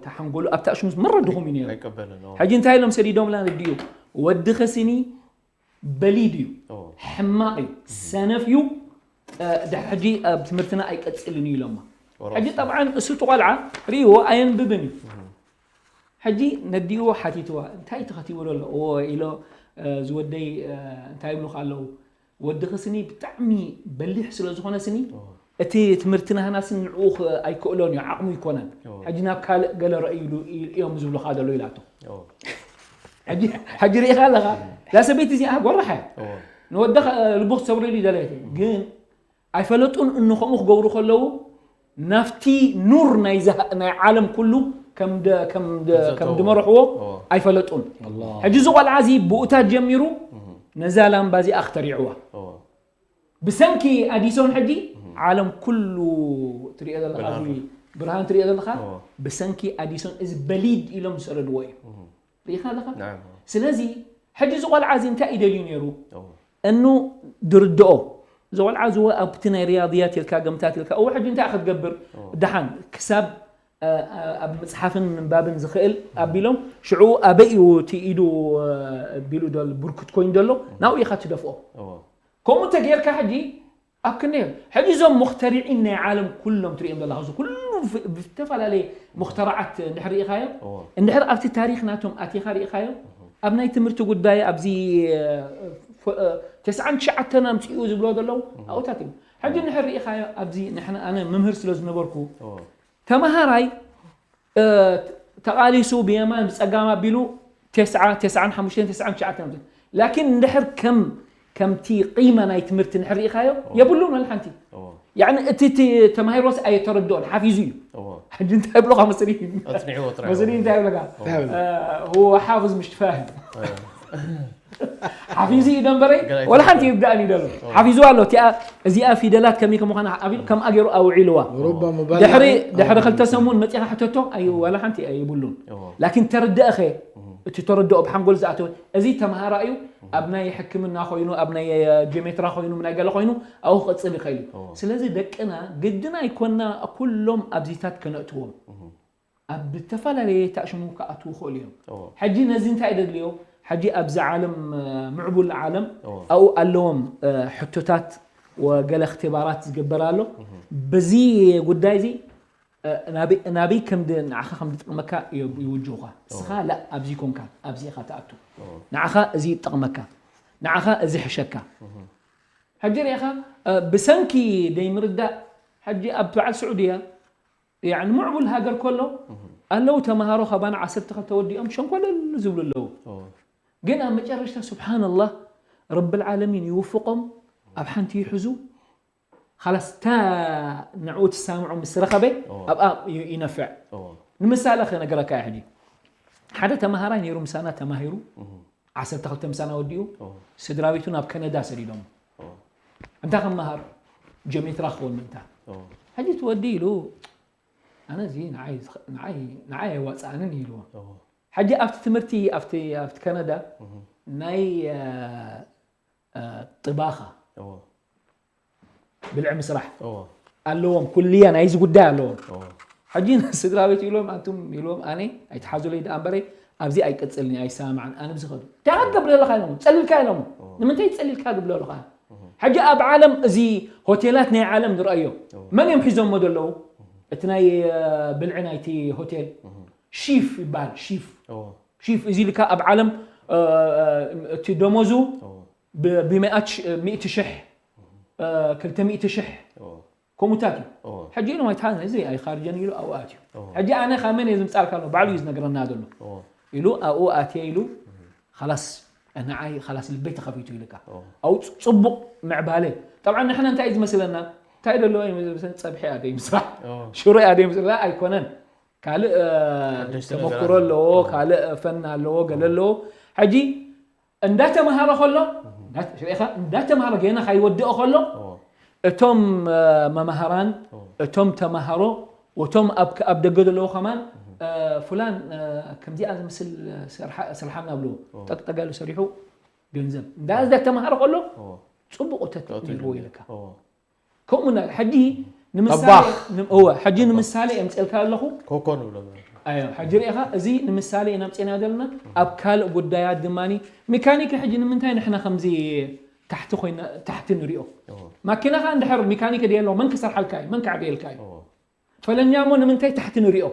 ተሓንጎሉ ኣብቲ ኣሽሙስ መረ ድኹም እዩ ነይሩ ኣይቀበልን እዎ። ሕጂ እንታይ ኢሎም ሰዲዶምላ ነዲኡ ወዲ ኸስኒ በሊድ እዩ እዎ። ሕማቕ እዩ ሰነፍ እዩ እ፣ ድሕሪ ሕጂ ኣብ ትምህርትና ኣይቀፅልን እዩ ኢሎማ ወራሲ። ሕጂ ጠብዓን እሱ እቲ ቆልዓ ርእይዎ ኣየንብብን እዩ ሕጂ ነዲእዎ ሓቲትዋ እንታይ ተኸቲቡ ዘሎ እዎ ኢሎ እ፣ ዝወደይ እ፣ እንታይ ይብሉካ ኣለዉ ወዲ ኸስኒ ብጣዕሚ በሊሕ ስለ ዝኾነ ስኒ እቲ ትምህርቲ ናህና ስኒ ንዕኡ ኽ- ኣይክእሎን እዩ ዓቕሙ ይኮነን እዎ። ሕጂ ናብ ካልእ ገለ ረእይሉ ኢ- እዮም ዝብሉካ ዘለዉ ኢላቶ እዎ። ሕጂ- ሕጂ ርኢኻ ኣለኻ እዛ ሰበይቲ እዚኣ ጎራሓ እያ እዎ። ንወደ ልቡ ክሰብረሉ ይደለየት ግን ኣይፈለጡን እኑ ከምኡ ክገብሩ ከለዉ ናብቲ ኑር ናይ ዝሃ- ናይ ዓለም ኩሉ ከም ደ- ከም ደ- ከም ዘእተዎ። ድመርሕዎ እዎ። ኣይፈለጡን ኣላህ። ሕጂ እዚ ቆልዓ እዚ ብኡታት ጀሚሩ ነዛ ላምባ እዚኣ ክተሪዕዋ እዎ። ብሰንኪ ኣዲሶን ሕጂ ዓለም ኩሉ ትሪኦ ዘለካ ብርሃን። ኣብዚ ብርሃን ትሪኦ ዘለካ እዎ። ብሰንኪ ኣዲሶን እዚ በሊድ ኢሎም ዝሰደድዎ እዩ ርኢኻ ኣለካ ናም። ስለዚ ሕጂ እዚ ቆልዓ እዚ እንታይ እዩ ደልዩ ነይሩ እዎ። እኑ ድርድኦ እዚ ቆልዓ ዝወ ኣብቲ ናይ ሪያድያት ኢልካ ገምታት ኢልካ እዎ ሕጂ እንታይ ክትገብር ደሓን ክሳብ እ፣ እ፣ ኣብ ምፅሓፍን ምንባብን ዝኽእል ኣቢሎም ሽዑ ኣበይ እዩ እቲ ኢዱ እ፣ ቢሉ ደሎ ብርኩት ኮይኑ ደሎ ናብኡ ኢኻ ትደፍኦ እዎ። ከምኡ እንተጌርካ ሕጂ ኣብ ክንደይ ሕጂ እዞም ሙክተሪዒን ናይ ዓለም ኩሎም ትሪኦም ዘለካ እዚ ኩሉ ፍ- ብዝተፈላለየ ሙክተራዓት እንድሕር ርኢኻዮ እዎ። እንድሕር ኣብቲ ታሪክ ናቶም ኣቲኻ ርኢኻዮ ኣብ ናይ ትምህርቲ ጉዳይ ኣብዚ እ፣ ፎ- እ፣ ተስዓን ትሽዓተን ኣምፅኡ ዝብሎ ዘለዉ ኣብታት እዮም ሕጂ እንድሕር ርኢኻዮ ኣብዚ ንሕና ኣነ መምህር ስለ ዝነበርኩ እዎ። ተምሃራይ እ፣ ተቓሊሱ ብየማን ብፀጋም ኣቢሉ ተስዓ ተስዓን ሓሙሽተን ተስዓን ትሽዓተን ኣምፅኡ ላኪን እንድሕር ከም ከምቲ ቂመ ናይ ትምህርቲ እንድሕር ርኢኻዮ የብሉን ወላ ሓንቲ እዎ። ያኒ እቲ እቲ ተማሂሮስ ኣየተረድኦን ሓፊዙ እዩ እዎ። ሕጂ እንታይ ይብሎካ መስሪ ኣፅኒዕዎ ጥራሕ መስሪ እንታይ ይብለካ እንታይ ይብለካ? እ፣ هو حافظ مش فاهم ሓፊዙ እዩ ደንበረይ ገና ወላ ሓንቲ ይብዳእን እዩ ደሎ ሓፊዙ ኣሎ እቲኣ እዚኣ ፊደላት ከመይ ከምዃና ኣቢሉ ከምኣ ገይሩ ኣውዒልዋ ورب مبلغ ድሕሪ ድሕሪ ክልተ ሰሙን መፂኻ ሕተቶ ኣይ ዋላ ሓንቲ ኣይብሉን እዎ። ላኪን ተረድእኸ እቲ ተረድኦ ብሓንጎል ዝኣተወ እዚ ተምሃራ እዩ ኣብ ናይ ሕክምና ኮይኑ ኣብ ናይ ጀሜትራ ኮይኑ ናይ ገለ ኮይኑ ኣብኡ ክቕፅል ይኽእል እዩ እዎ። ስለዚ ደቅና ግድና ኣይኮና ኩሎም ኣብዚታት ከነእትዎም ኣብ ዝተፈላለየ ተኣሽሙ ክኣትዉ ይኽእሉ እዮም እዎ። ሕጂ ነዚ እንታይ ደድልዮ ሕጂ ኣብዚ ዓለም እ፣ ምዕቡል ዓለም እዎ። ኣብኡ ኣለዎም እ፣ ሕቶታት ወገለ እክትባራት ዝግበር ኣሎ በዚ ጉዳይ እዚ እ፣ ናበይ- ናበይ ከም ድ- ንዓኻ ከም ዝጠቕመካ ይ- ይውጅሁኻ እስኻ ላ ኣብዚ ኮንካ ኣብዚ ኢኻ ትኣቱ ንዓኻ እዚ ይጠቕመካ ንዓኻ እዚ ሕሸካ ሕጂ ርኢኻ እ፣ ብሰንኪ ደይምርዳእ ሕጂ ኣብ በዓል ስዑድያ ያኒ ምዕቡል ሃገር ከሎ ኣለዉ ተምሃሮ ካባና ዓሰርተ ክልተ ወዲኦም ሸንኮለል ዝብሉ ኣለዉ። ግን ኣብ መጨረሽታ ስብሓንላህ ረብል ዓለሚን ይውፍቖም፣ ኣብ ሓንቲ ይሕዙ። ኻላስ እታ ንዕኡ ትሳምዖ ምስ ረኸበ ኣብኣ ይነፍዕ። ንምሳሌ ክነግረካ እየ። ሕጂ ሓደ ተምሃራይ ነይሩ፣ ምሳና ተማሂሩ፣ ዓሰርተ ክልተ ምሳና ወዲኡ፣ ስድራ ቤቱ ናብ ከነዳ ሰዲዶም። እንታይ ክመሃር? ጀሜትራ ክኸውን ምንታ። ሕጂ እቲ ወዲ ኢሉ ኣነ እዚ ንዓይ ንዓይ ኣየዋፅኣንን ኢልዎ። ሕጂ ኣብቲ ትምህርቲ ኣብቲ ኣብቲ ከነዳ ናይ ጥባኻ ብልዒ ምስራሕ ኣለዎም፣ ኩልያ ናይዚ ጉዳይ ኣለዎም። ሕጂ ስድራ ቤት ኢሎም ኣንቱም ኢልዎም ኣነ ኣይትሓዙለይ ደኣ እምበረይ ኣብዚ ኣይቀፅልኒ ኣይሰማማዕን ኣነ ብዚ ከዱ እንታይ ክትገብር ዘለኻ ኢሎም ጸሊልካ ኢሎም ንምንታይ ጸሊልካ ግብሎ ኣለኻ። ሕጂ ኣብ ዓለም እዚ ሆቴላት ናይ ዓለም ንረኣዮ መን እዮም ሒዞሞ ዘለዉ? እቲ ናይ ብልዒ ናይቲ ሆቴል ሺፍ ይበሃል። ሺፍ ሺፍ እዚ ልካ ኣብ ዓለም እቲ ደሞዙ ብሚእቲ ሽሕ ክልተ ሚእቲ ሽሕ ከምኡታት እዩ። ሕጂ ኢሎም ኣይትሓዝን እዚ ኣይኻርጀን ኢሉ ኣብኡ ኣትዩ። ሕጂ ኣነ ካብ መን እየ ዝምፃልካ ኣሎ ባዕሉ እዩ ዝነግረና ዘሎ ኢሉ ኣብኡ ኣትየ ኢሉ ላስ ንዓይ ላስ ልበይ ተኸፊቱ ኢልካ ኣብኡ ፅቡቕ ምዕባለ። ጠብዓ ንሕና እንታይ እዩ ዝመስለና እንታይ ደለዎ ፀብሒ ኣደይ ምስራሕ ሽሮ ኣደይ ምስራሕ ኣይኮነን። ካልእ ተመክሮ ኣለዎ፣ ካልእ ፈን ኣለዎ፣ ገለ ኣለዎ። ሕጂ እንዳተማሃረ ከሎ እንዳተማሃረ ገና ካይወድኦ ከሎ እቶም መማሃራን እቶም ተማሃሮ ወቶም ኣብ ደገ ዘለዉ ከማን ፍላን ከምዚኣ ዝምስል ስርሓና ብልዎ ጠቅጠጋሉ ሰሪሑ ገንዘብ እንዳ እንዳተማሃረ ከሎ ፅቡቅ እተት ነይርዎ ኢልካ ከምኡ ሕጂ ንምሳሌ ሕጂ ንምሳሌ የምፅልካ ኣለኹ ኮኮ ንብሎ ሕጂ ርኢኻ እዚ ንምሳሌ ኢና ምፅና ዘለና ኣብ ካልእ ጉዳያት ድማ ሜካኒክ ሕጂ ንምንታይ ንሕና ከምዚ ታሕቲ ኮይና ታሕቲ ንሪኦ ማኪናኻ እንድሕር ሜካኒክ ድየ ኣለዎ መን ክሰርሓልካ እዩ መን ክዓብየልካ እዩ ፈለኛሞ ንምንታይ ታሕቲ ንሪኦ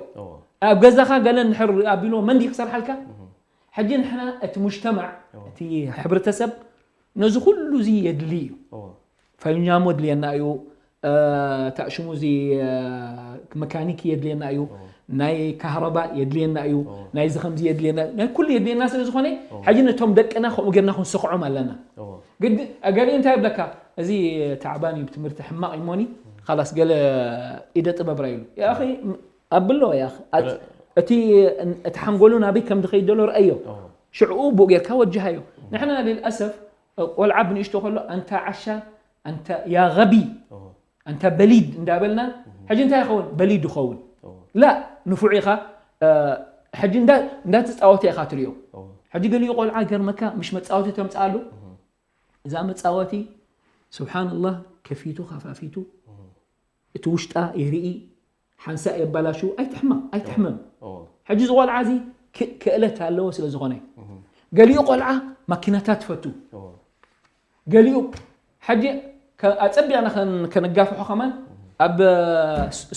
ኣብ ገዛኻ ገለ እንድሕር ኣቢልዎ መን ድዩ ክሰርሓልካ ሕጂ ንሕና እቲ ሙጅተማዕ እቲ ሕብረተሰብ ነዚ ኩሉ እዚ የድሊ እዩ። ፈልኛሞ የድልየና እዩ፣ ታእሽሙ እዚ መካኒክ የድልየና እዩ፣ ናይ ካህረባ የድልየና እዩ፣ ናይዚ ከምዚ የድልየና እዩ፣ ናይ ኩሉ የድልየና ስለ ዝኾነ ሕጂ ነቶም ደቅና ከምኡ ጌርና ክንስኽዖም ኣለና። ግድ ገሊኡ እንታይ ይብለካ እዚ ታዕባን እዩ ብትምህርቲ ሕማቕ እሞኒ ኻላስ ገለ ኢደ ጥበብ ራይሉ ያኺ ኣብሎ ያኺ እቲ እቲ ሓንጎሉ ናበይ ከም ዝኸይድ ዘሎ ረኣዮ ሽዕኡ ብኡ ጌርካ ወጅሃዮ ንሕና ልልኣሰፍ ቆልዓ ብንእሽቶ ከሎ ኣንታ ዓሻ ኣንታ ያ ገቢ ኣንታ በሊድ እንዳበልና ሕጂ እንታይ ይኸውን በሊድ ይኸውን ላ ንፉዕ ኢኻ ሕጂ እንዳተፃወተ ኢኻ ትሪኦ ሕጂ ገሊኡ ቆልዓ ገርመካ ምሽ መፃወቲ ተምፅኣሉ እዛ መፃወቲ ስብሓንላህ ከፊቱ ከፋፊቱ እቲ ውሽጣ ይርኢ ሓንሳእ የባላሹ ኣይትሕመቕ ኣይትሕመም ሕጂ ዝቆልዓ እዚ ክእለት ኣለዎ ስለ ዝኾነ ገሊኡ ቆልዓ ማኪናታት ትፈቱ ገሊኡ ሕጂ ኣፀቢቕና ከነጋፍሖ ከማን ኣብ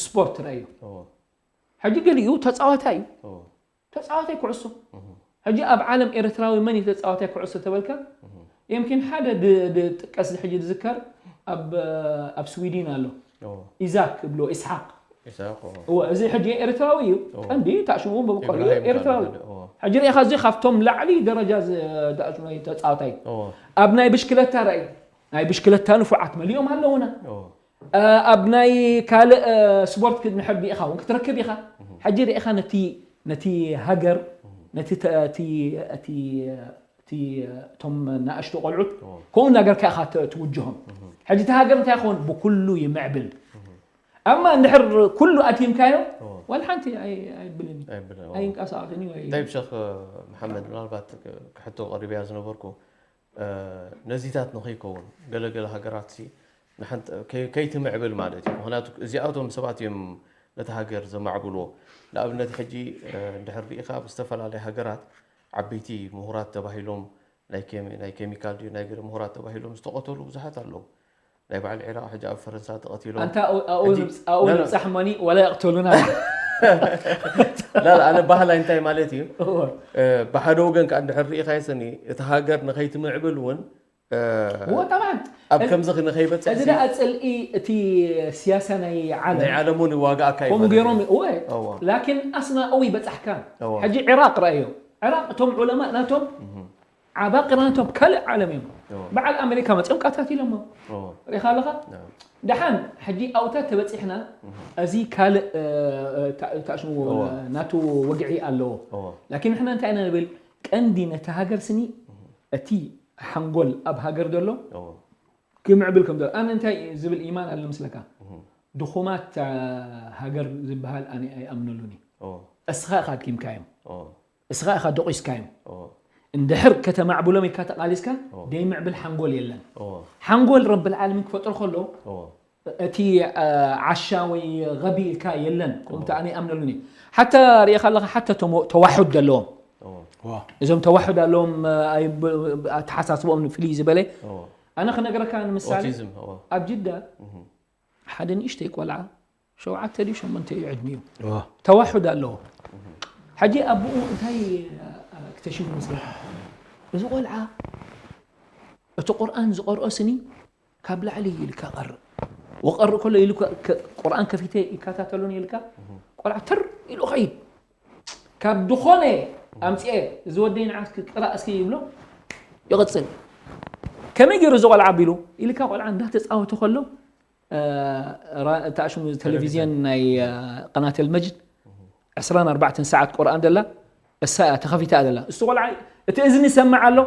ስፖርት ረኣዮ ሕጂ ገሊኡ ተፃዋታይ እዩ ተፃዋታይ ኩዕሶ ሕጂ ኣብ ዓለም ኤርትራዊ መን እዩ ተፃዋታይ ኩዕሶ ተበልካ يمكن ሓደ ድጥቀስ ሕጂ ዝዝከር ኣብ ስዊድን ኣሎ ኢዛክ ብሎ ኢስሓቅ እወ እዚ ሕጂ ኤርትራዊ እዩ ቀንዲ ታሽሙ በብቆልኡ ኤርትራዊ ሕጂ ርኢኻ እዚ ካብቶም ላዕሊ ደረጃ ተፃዋታይ ኣብ ናይ ብሽክለታ ራእይ ናይ ብሽክለታ ንፉዓት መሊኦም ኣለውና ኣብ ናይ ካልእ ስፖርት ንድሕር ዲኢኻ እውን ክትረክብ ኢኻ ሕጂ ርኢኻ ነቲ ነቲ ሃገር ነቲ እቶም ናእሽቱ ቆልዑት ከምኡ እናገርካ ኢኻ ትውጅሆም ሕጂ እቲ ሃገር እንታይ ክኸውን ብኩሉ ይምዕብል ኣማ እንድሕር ኩሉ ኣቲምካዮ ዋላ ሓንቲ ኣይብልን ኣይንቀሳቐስን እዩ እንታይ ብሸኽ መሓመድ ምናልባት ክሕቶ ቀሪብያ ዝነበርኩ ነዚታት ንኸይከውን ገለገለ ሃገራት ከይትምዕብል ማለት እዩ ምክንያቱ እዚኣቶም ሰባት እዮም ነቲ ሃገር ዘማዕብልዎ ንኣብነት ሕጂ እንድሕር ርኢኻ ኣብ ዝተፈላለየ ሃገራት ዓበይቲ ምሁራት ተባሂሎም ናይ ኬሚካል ድዩ ናይ ገለ ምሁራት ተባሂሎም ዝተቐተሉ ብዙሓት ኣለዉ ናይ በዓል ዒራቕ ሕጂ ኣብ ፈረንሳ ተቐቲሎም ኣንታ ኣብኡ ንብፃሕ እሞኒ ወላ የቕተሉና ላላ ኣነ ባህላይ እንታይ ማለት እዩ ብሓደ ወገን ከዓ እንድሕር ርኢኻዮ ሰኒ እቲ ሃገር ንኸይትምዕብል እውን እዎ፣ ጠብዓን። ኣብ ከምዚ ንኸይበፅሕ እዚ ደኣ ፅልኢ እቲ ስያሳ ናይ ዓለም ናይ ዓለም እውን ይዋጋእካ እዩ ከምኡ ማለት ገይሮም እዩ። እወ እዎ። ላኪን ኣስናኡ ይበፃሕካ። እዎ። ሕጂ ዒራቅ ረኣዮ። ዒራቅ እቶም ዑለማእ ናቶም ዓባቅራ ናቶም ካልእ ዓለም እዮም። እዎ። በዓል ኣሜሪካ መፅኦም ቃታቲሎሞ። እዎ። ሪኻ ኣለኻ? እዎ። ደሓን ሕጂ ኣብታት ተበፂሕና እዚ ካልእ እ፣ እ፣ ታ- ታሽሙ እዎ። ናቱ ወግዒ ኣለዎ። እዎ። ላኪን ንሕና እንታይ ኢና ንብል? ቀንዲ ነቲ ሃገር ስኒ እቲ ሓንጎል ኣብ ሃገር ዘሎ እዎ። ክምዕብል ከም ዘሎ ኣነ እንታይ ዝብል ኢማን ኣሎ ምስለካ? ድኹማት እ፣ ሃገር ዝበሃል ኣነ ኣይኣምነሉን እዩ። እዎ። እስኻ ኢኻ ኣድኪምካዮም። እዎ። እስኻ ኢኻ ደቂስካዮም። እዎ። እንድሕር ከተማዕብሎም ኢልካ ተቓሊስካ ደይምዕብል ሓንጎል የለን። እዎ። ሓንጎል ረብል ዓለሚን ክፈጥሮ ከሎ እዎ። እቲ እ፣ ዓሻ ወይ غبي ኢልካ የለን። ከምቲ ኣነ ይኣምነሉን እዩ። ሓታ ርኢኻ ኣለኻ ሓታ ተሞ- ተዋሑድ ዘለዎም እዎ። ዋ እዞም ተዋሑድ ኣለዎም እ፣ ኣይ- ብ- ብ- ኣተሓሳስቦኦም ፍልይ ዝበለ እዎ። ኣነ ክነግረካ ንምሳሌ ኦቲዝም እዎ። ኣብ ጅዳ ሓደ ንእሽተይ ቆልዓ ሸውዓተ ድዩ ሸሞንተ እዩ ዕድሚኡ ዋ ተዋሑድ ኣለዎ። ሕጂ ኣቦኡ እንታይ እ፣ ክተሽሙ መስለካ? እዚ ቆልዓ እቲ ቁርኣን ዝቐርኦ ስኒ ካብ ላዕሊ ኢልካ ቀርእ ወቀርእ ከሎ ኢሉ ከ- ከ- ቁርኣን ከፊተ ይከታተሉን ኢልካ ቆልዓ ትር ኢሉ ኸይድ ካብ ዝኾነ ኣምፅኤ እዚ ወደይ ንዓስ ቅራእ እስኪ ይብሎ ይቕፅል። ከመይ ገይሩ እዚ ቆልዓ ኣቢሉ ኢልካ ቆልዓ እንዳተፃወተ ከሎ እ፣ ራ- እታ ሽሙ ቴሌቪዝዮን ናይ እ፣ ቀናት ልመጅድ ዕስራን ኣርባዕተን ሰዓት ቁርኣን ደላ እሳ እያ ተኸፊታ ደላ። እሱ ቆልዓ እቲ እዝኒ ይሰምዕ ኣሎ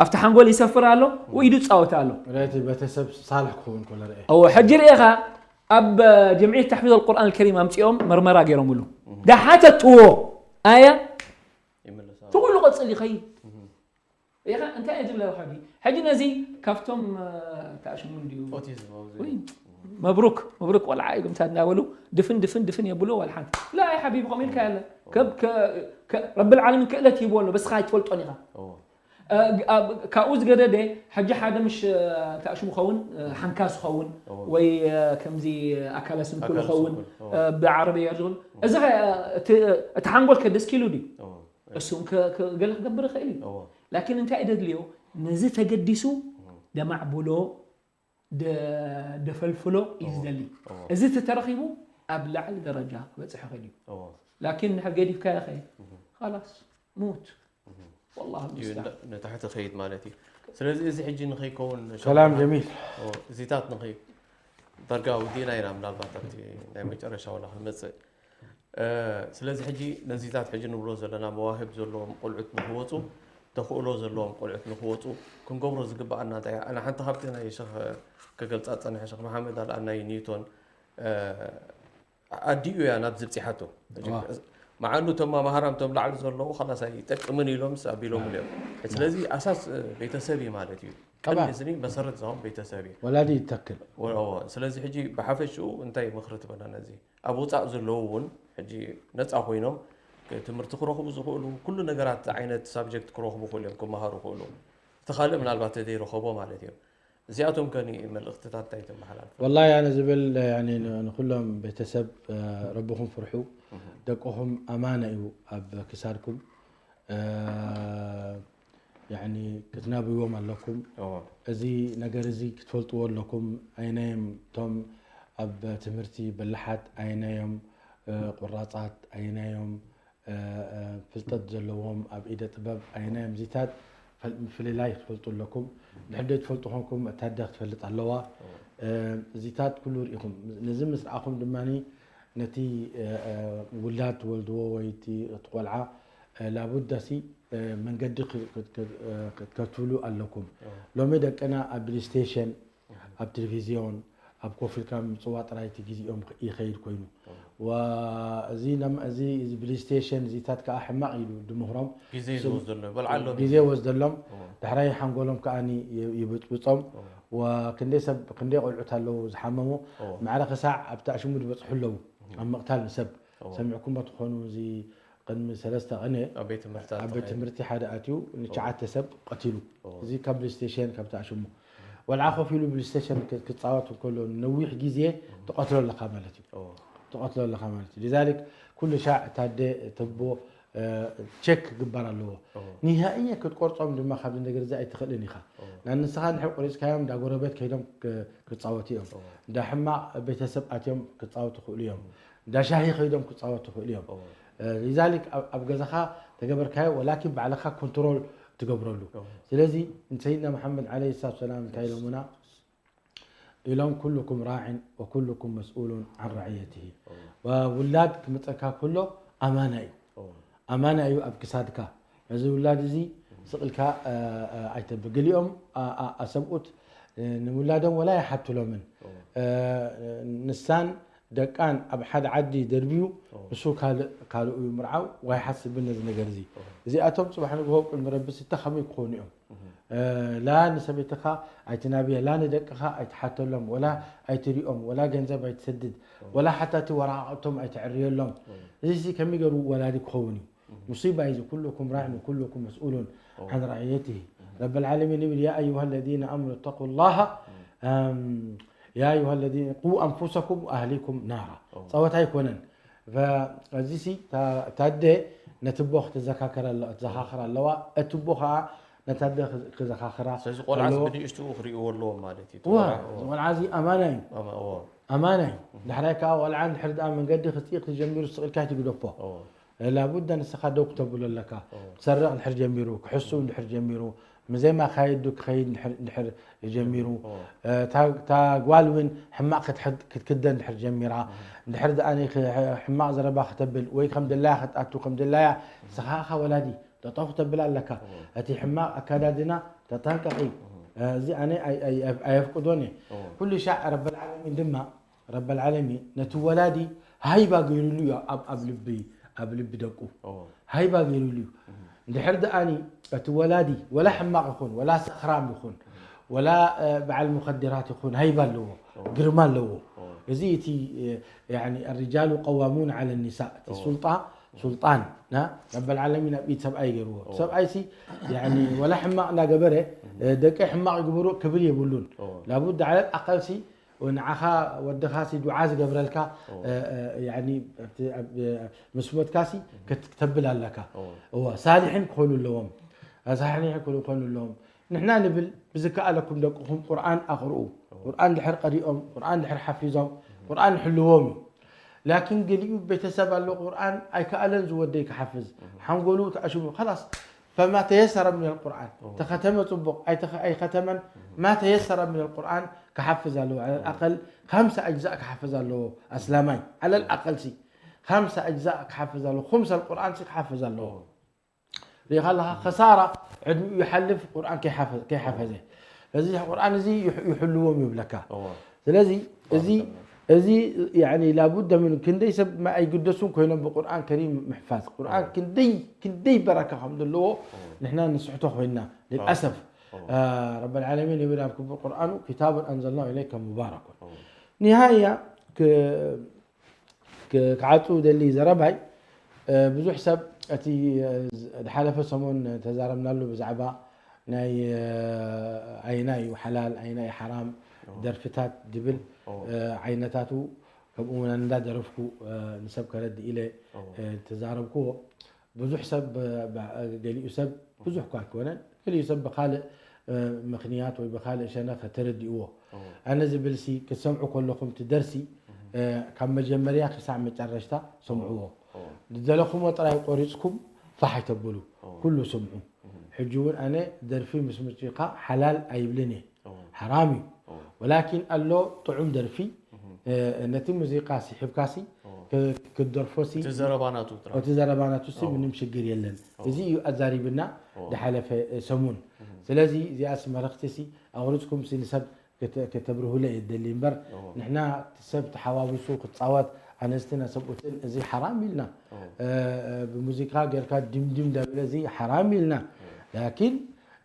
ኣብቲ ሓንጎል ይሰፍር ኣሎ ወኢዱ ይፃወት ኣሎ። ራይቲ ቤተሰብ ሳልሕ ክኸውን ከሎ ርአ እዎ ሕጂ ርኤኻ ኣብ ጀምዕየት ተሕፊዝ ኣልቁርኣን ከሪም ኣምፂኦም መርመራ ገይሮምሉ ዳሓተትዎ ኣያ ይምለሳ። ትኩሉ ቀፅል ይኸይድ ኢኻ እንታይ እየ ዝብለ ሕጂ ሕጂ ነዚ ካብቶም ተኣሽሙ እንድዩ ኦቲዝም ኣብዚ ወይ መብሩክ መብሩክ ቆልዓ እዩ ግምታ እናበሉ ድፍን ድፍን ድፍን የብሎ ዋላ ሓንቲ ላ ያ ሓቢቢ ከምኡ ኢልካ ያለ ከብ- ከ- ከ- ረብል ዓለሚን ክእለት ሂብዎ ኣሎ በስኻ ኣይትፈልጦን ኢኻ እዎ። እ፣ ኣብ- ካብኡ ዝገደደ ሕጂ ሓደ ምሽ ተኣሽሙ ኸውን ሓንካስ ኸውን እዎ። ወይ እ፣ ከምዚ ኣካለ ስንኩል ኣካለ ኸውን ስንኩል፣ እዎ። እ፣ ብዓረብያ ዝብል እዚ ኸ እቲ እቲ ሓንጎል ከደስኪሉ ድዩ እዎ። እሱም ከ- ከ- ገለ ክገብር ይኽእል እዩ እዎ። ላኪን እንታይ እዩ ደድልዮ ነዚ ተገዲሱ ደማዕብሎ ደ- ደፈልፍሎ እዩ ዝደሊ እዎ። እዚ ተተረኺቡ ኣብ ላዕሊ ደረጃ ክበፅሕ ይኽእል እዩ እዎ። ላኪን ንድሕር ገዲፍካዮ ኸ ኻላስ ሙት ወላሂ እዩ ሙስተዓን ን- ንታሕቲ ኸይድ ማለት እዩ ስለዚ እዚ ሕጂ ንኸይከውን ሰላም ጀሚል እዚታት ንኸይ ዳርጋ ውዲእና ኢና ምናልባት ኣብቲ ናይ መጨረሻ ወላ ክንመፅእ እ፣ ስለዚ ሕጂ ነዚታት ሕጂ ንብሎ ዘለና መዋህብ ዘለዎም ቆልዑት ንክወፁ ተኽእሎ ዘለዎም ቆልዑት ንክወፁ ክንገብሮ ዝግበኣና እንታይ እያ? ኣነ ሓንቲ ካብቲ ናይ ሸኽ ከገልፃ ዝፀንሐ ሸኽ መሓመድ ኣልኣናይ ኒውቶን እ፣ ኣዲኡ እያ ናብዚ ብፂሓቶ ዋ። መዓኑ እቶም መማህራን እቶም ላዕሊ ዘለዉ ካላስ ኣይጠቅምን ኢሎምስ ኣቢሎምሉ እዮም ስለዚ ኣሳስ እ፣ ቤተሰብ እዩ ማለት እዩ ጠብዓ። ቀንዲ ስኒ መሰረት ዝኸውን ቤተሰብ እዩ ወላዲ ይተክል ወ- ወ- ስለዚ ሕጂ ብሓፈሽኡ እንታይ ምኽሪ ትበና ነዚ ኣብ ውፃእ ዘለዉ እውን ሕጂ ነፃ ኮይኖም ክ- ትምህርቲ ክረኽቡ ዝኽእሉ ኩሉ ነገራት ዓይነት ሳብጀክት ክረኽቡ ክእሉ እዮም ክመሃሩ ክእሉ እቲ ካልእ ምናልባት ተዘይረኸቦ ማለት እዮም እዚኣቶም ከኒ መልእኽትታት እንታይ ተመሓላልፉ ወላሂ ኣነ ዝብል ያኒ ን- ንኩሎም ቤተሰብ እ፣ ረብኹም ፍርሑ ደቅኹም ኣማና እዩ ኣብ ክሳድኩም እ፣ ያኒ ክትነብይዎም ኣለኩም እዎ። እዚ ነገር እዚ ክትፈልጥዎ ኣለኩም ኣይናዮም እቶም ኣብ ትምህርቲ በላሓት ኣይናዮም እ፣ ቁራፃት ኣይናዮም እ፣ እ፣ ፍልጠት ዘለዎም ኣብ ኢደ ጥበብ ኣይናዮም እዚታት ፈል- ምፍልላይ ክትፈልጡ ኣለኩም ድሕር ደይ ትፈልጡ ኮንኩም እታ ኣደ ክትፈልጥ ኣለዋ እ፣ እዚታት ኩሉ ርኢኹም ነዚ ምስ ረኣኹም ድማ ነቲ እ፣ እ፣ ውላድ ትወልድዎ ወይ እቲ እቲ ቆልዓ እ፣ ላቡዳሲ እ፣ መንገዲ ክ- ክ- ክ- እ፣ ክትከትሉ ኣለኩም ሎሚ ደቅና ኣብ ፕሌስቴሽን ኣብ ቴሌቪዝዮን ኣብ ኮፍ ኢልካ ምፅዋዕ ጥራይ እቲ ግዜኦም ይኸይድ ኮይኑ ዋ፣ እዚ ነም- እዚ እዚ ፕሌስቴሽን እዚታት ከዓ ሕማቕ ኢሉ ድምኽሮም ግዜ ዝወስደሉ በልዓሎም ግዜ ወስደሎም ዳሕራይ ሓንጎሎም ከዓ ይብጥብፆም ዋ፣ ክንደይ ሰብ ክንደይ ቆልዑት ኣለዉ ዝሓመሙ ማዕረ ክሳዕ ኣብቲ ኣሽሙ ዝበፅሑ ኣለዉ ኣብ ምቕታል ንሰብ ሰሚዕኩሞ ትኾኑ እዚ ቅድሚ ሰለስተ ቅነ ኣብ ቤት ትምህርታት ኣብ ቤት ትምህርቲ ሓደ ኣትዩ ንትሽዓተ ሰብ ቀቲሉ እዚ ካብ ፕሌስቴሽን ካብ ተኣሽሙ ወልዓ ኮፍ ኢሉ ፕሌስቴሽን ክ- ክፃወት እንከሎ ነዊሕ ግዜ ትቐትሎ ኣለካ ማለት እዩ ትቐትሎ ኣለካ ማለት እዩ ሊዛሊክ ኩሉ ሻዕ እታ ኣደ ተቦ እ፣ ቸክ ክግበር ኣለዎ። ንሃእየ ክትቆርጾም ድማ ካብዚ ነገር እዚ ኣይትኽእልን ኢኻ። ንስኻ እንድሕር ቆሪጽካዮም እንዳ ጎረቤት ከይዶም ክ-፣ ክጻወቱ እዮም። እንዳ ሕማቕ ቤተሰብ ኣትዮም ክጻወቱ ይኽእሉ እዮም። እንዳ ሻሂ ከይዶም ክጻወቱ ይኽእሉ እዮም። እ፣ ሊዛሊክ ኣብ፣ ኣብ ገዛኻ ተገበርካዮ ወላኪን ባዕልኻ ኮንትሮል ትገብረሉ። ስለዚ ንሰይድና መሓመድ ዓለይሂ ሰላቱ ሰላም እንታይ ኢሎምና? ኢሎም ኩልኩም ራዕን ወኩልኩም መስኡሉን ዓን ራዕየትሂ። ውላድ ክምፀካ ከሎ ኣማና እዩ። ኣማና እዩ ኣብ ክሳድካ። ነዚ ውላድ እዚ ስቕ ኢልካ፣ እ፣ እ፣ ኣይተብ-፣ ገሊኦም፣ ኣ-፣ ኣ-፣ ኣሰብኡት፣ እ፣ ንውላዶም ወላ ይሓትሎምን። እ፣ ንሳን ደቃን ኣብ ሓደ ዓዲ ደርብዩ፣ ንሱ ካልእ፣ ካልኡ እዩ ምርዓው፣ ኣይሓስብን ነዚ ነገር እዚ። እዚኣቶም ጽባሕ ንግሆ ቅድሚ ረቢ ስተ ከመይ ክኾኑ እዮም? እ፣ ላ ንሰበይትኻ ኣይትናብያ፣ ላ ንደቅኻ ኣይትሓተሎም፣ ወላ ኣይትሪኦም፣ ወላ ገንዘብ ኣይትሰድድ፣ ወላ ሓታ እቲ ወረቓቕቶም ኣይትዕርየሎም። እዚሲ ከመይ ገይሩ ወላዲ ክኸውን እዩ? ሙሲባ እዩ እዚ። ኩሉኩም ራዕን ወኩሉኩም መስኡሉን ዓን ራዕየትሂ። ረበል ዓለሚን ይብል፣ ያ ኣዩሃ ለዚነ ኣመኑ ተቁ ላሃ፣ ኣም፣ ያ ኣዩሃ ለዚነ ቁ ኣንፉሰኩም ወኣህሊኩም ናራ። ጸወታ ኣይኮነን። ፈ-፣ እዚሲ እታ፣ እታ ኣደ ነቲ ኣቦ ክትዘካከር ኣለ-፣ ክትዘኻኽር ኣለዋ። እቲ ኣቦ ኸዓ ነታ ኣደ ክዘ-፣ ክዘኻኽራ ስለዚ ቆልዓስ ኣለዎ። ብንእሽትኡ ክርእይዎ ኣለዎም ማለት እዩ። እዋ፣ ቆልዓ፣ እዋ። እዚ ቆልዓ እዚ ኣማና እዩ። ኣማ-፣ እዋ። ኣማና እዩ። ዳሕራይ ከዓ ቆልዓ እንድሕር ደኣ መንገዲ ክፅኢቕ ተጀሚሩ ስቕ ኢልካ ኣይትግደፎ። እዋ። ላቡዳ ንስኻ ደው ክተብሎ ኣለካ። እዋ። ክሰርቕ እንድሕር ጀሚሩ፣ ክሕሱ እንድሕር ጀሚሩ፣ ምዘይ ማኻይዱ ክኸይድ እንድሕር፣ እንድሕር ጀሚሩ፣ እዋ። እ፣ እታ፣ እታ ጓል እውን ሕማቕ ክትሕድ-፣ ክትክደን እንድሕር ጀሚራ፣ እዋ። እንድሕር ደኣ ክ-፣ ሕማቕ ዘረባ ክተብል ወይ ከም ድላያ ክትኣቱ፣ ከም ድላያ ንስኻ ኢኻ ወላዲ፣ ጠጠው ክተብል ኣለካ። እዋ። እቲ ሕማቕ ኣካዳድና ተጠንቀቒ። እዋ። እ፣ እዚ ኣነ ኣይ-፣ ኣይ-፣ ኣይ-፣ ኣየፍቅዶን እየ። እዋ። ኩሉ ሻዕ ረበል ዓለሚን ድማ፣ ረበል ዓለሚን ነቲ ወላዲ ሃይባ ገይሩሉ እዩ ኣብ፣ ኣብ ልቢ፣ ኣብ ልቢ ደቁ። እዋ። ሃይባ ገይሩሉ እዩ። እዋ። እንድሕር ደኣኒ እቲ ወላዲ ወላ ሕማቕ ይኹን፣ ወላ ሰኽራም ይኹን፣ ወላ፣ እ፣ በዓል ሙኸድራት ይኹን፣ ሃይባ ኣለዎ፣ እዋ። ግርማ ኣለዎ። እዋ። እዚ እቲ፣ እ፣ ያኒ፣ الرجال قوامون على النساء፣ እቲ እዋ። ሱልጣ-፣ ሱልጣን፣ ና፣ ረበል ዓለሚን ኣብ ኢድ ሰብኣይ ገይርዎ። እዋ። ሰብኣይሲ፣ ያኒ፣ ወላ ሕማቕ እናገበረ፣ እ፣ ደቀይ ሕማቕ ይግበሩ ክብል የብሉን። እዋ። ላቡድ ዓለል ኣቐልሲ ንዓኻ ወድኻሲ ዱዓ ዝገብረልካ፣ እዎ። እ፣ እ፣ ያኒ ኣብቲ፣ ኣብ፣ እ፣ ምስ ሞትካሲ ክት-፣ ክተብል ኣለካ። እዎ። እዎ፣ ሳሊሒን ክኾኑ ኣለዎም። እ፣ ሳሊሒን ክኾኑ፣ ክኾኑ ኣለዎም። ንሕና ንብል ብዝከኣለኩም ደቅኹም ቁርኣን ኣቕርኡ። እዎ። ቁርኣን ድሕር ቀሪኦም፣ ቁርኣን ድሕር ሓፊዞም፣ ቁርኣን ይሕልዎም እዩ። ላኪን ገሊኡ ቤተሰብ ኣሎ ቁርኣን ኣይከኣለን ዝወደይ ክሓፍዝ። እዎ። ሓንጎሉ ተኣሽሙ፣ ኸላስ ፈማ ተየሰረ ሚነል ቁርኣን። እዎ። ተኸተመ ጽቡቕ፣ ኣይተኸ-፣ ኣይኸተመን፣ እዎ። ማ ተየሰረ ሚነል ቁርኣን ክሓፍዝ ኣለዎ። ዐለል እዎ። ኣቐል ኻምሳ ኣጅዛእ ክሓፍዝ ኣለዎ ኣስላማይ። ዐለል እዎ። ኣቐልሲ ኻምሳ ኣጅዛእ ክሓፍዝ ኣለዎ። ኹምሰል ቁርኣንሲ ክሓፍዝ ኣለዎ። እዎ። ርኢኻ ኣለኻ፣ ኸሳራ ዕድሚኡ ይሓልፍ ቁርኣን ከይሓፈ-፣ ከይሓፈዘ። እዎ። እዚ ቁርኣን እዚ ይሕ-፣ ይሕልዎም ይብለካ። እዎ። ስለዚ እዚ፣ ባረከላህ። እዚ ያኒ ላቡደ ምን ክንደይ ሰብ ማ-፣ ኣይግደሱን ኮይኖም ብቁርኣን ከሪም ምሕፋዝ። ቁርኣን እዎ። ክንደይ፣ ክንደይ በረካ ከም ዘለዎ እዎ። ንሕና ንስሕቶ ኮይንና፣ እዎ። ልልኣሰፍ። እዎ። አ፣ ረበል ዓለሚን ይብል ኣብ ክቡር ቁርኣኑ፣ "ኪታቡን ኣንዘልናሁ ኢለይከ ሙባረኩን።" እዎ። ኒሃያ ክ-፣ ክ-፣ ክዓጹ ደሊ ዘረባይ፣ እ፣ ብዙሕ ሰብ እቲ፣ እ፣ ዝ-፣ ዝሓለፈ ሰሙን ተዛረብናሉ ብዛዕባ ናይ፣ እ፣ ኣየናይ እዩ ሓላል፣ ኣየናይ እዩ ሓራም እዎ። ደርፍታት ድብል፣ እዎ። እ፣ ዓይነታቱ፣ ከምኡ እውን እንዳደረፍኩ፣ እ፣ ንሰብ ከረድእ ኢለ፣ እዎ። እ፣ ተዛረብክዎ። ብዙሕ ሰብ፣ ብ-፣ ብ-፣ ገሊኡ ሰብ ብዙሕ እኳ ኣይኮነን፣ ገሊኡ ሰብ ብኻልእ፣ እ፣ ምኽንያት ወይ ብኻልእ ሸነኽ ተረዲእዎ። እዎ። ኣነ ዝብልሲ ክትሰምዑ ከለኹም እቲ ደርሲ፣ እህ። እ፣ ካብ መጀመርያ ክሳዕ መጨረሽታ ሰምዕዎ። እዎ። ዝደለኹሞ ጥራይ ቆሪጽኩም ፋሕ ኣይተብሉ። እዎ። ኩሉ ስምዑ። እህ። ሕጂ እውን ኣነ ደርፊ ምስ ሙዚቃ ሓላል ኣይብልን እየ። እዎ። ሓራም እዩ። እዎ። ወላኪን ኣሎ ጥዑም ደርፊ፣ እህ። እ፣ ነቲ ሙዚቃ ስሒብካሲ እዎ። ክ-፣ ክትደርፎሲ እቲ ዘረባ ናቱ ጥራይ። እቲ ዘረባ ናቱሲ እዎ። ምንም ሽግር የለን። እዎ። እዚ እዩ ኣዛሪብና እዎ። ዝሓለፈ፣ እ፣ ሰሙን። እህ። ስለዚ እዚኣስ መልእኽቲሲ ኣቑሪጽኩምሲ ንሰብ ክተ-፣ ከተብርሁለ እየ ዝደሊ እምበር፣ እዎ። ንሕና እቲ ሰብ ተሓዋዊሱ ክጻወት፣ ኣንስትን ኣሰብኡትን፣ እዚ ሓራም ኢልና። እዎ። እ፣ እ፣ ብሙዚቃ ጌርካ ድምድም እንዳበለ እዚ ሓራም ኢልና። እዎ። ላኪን፣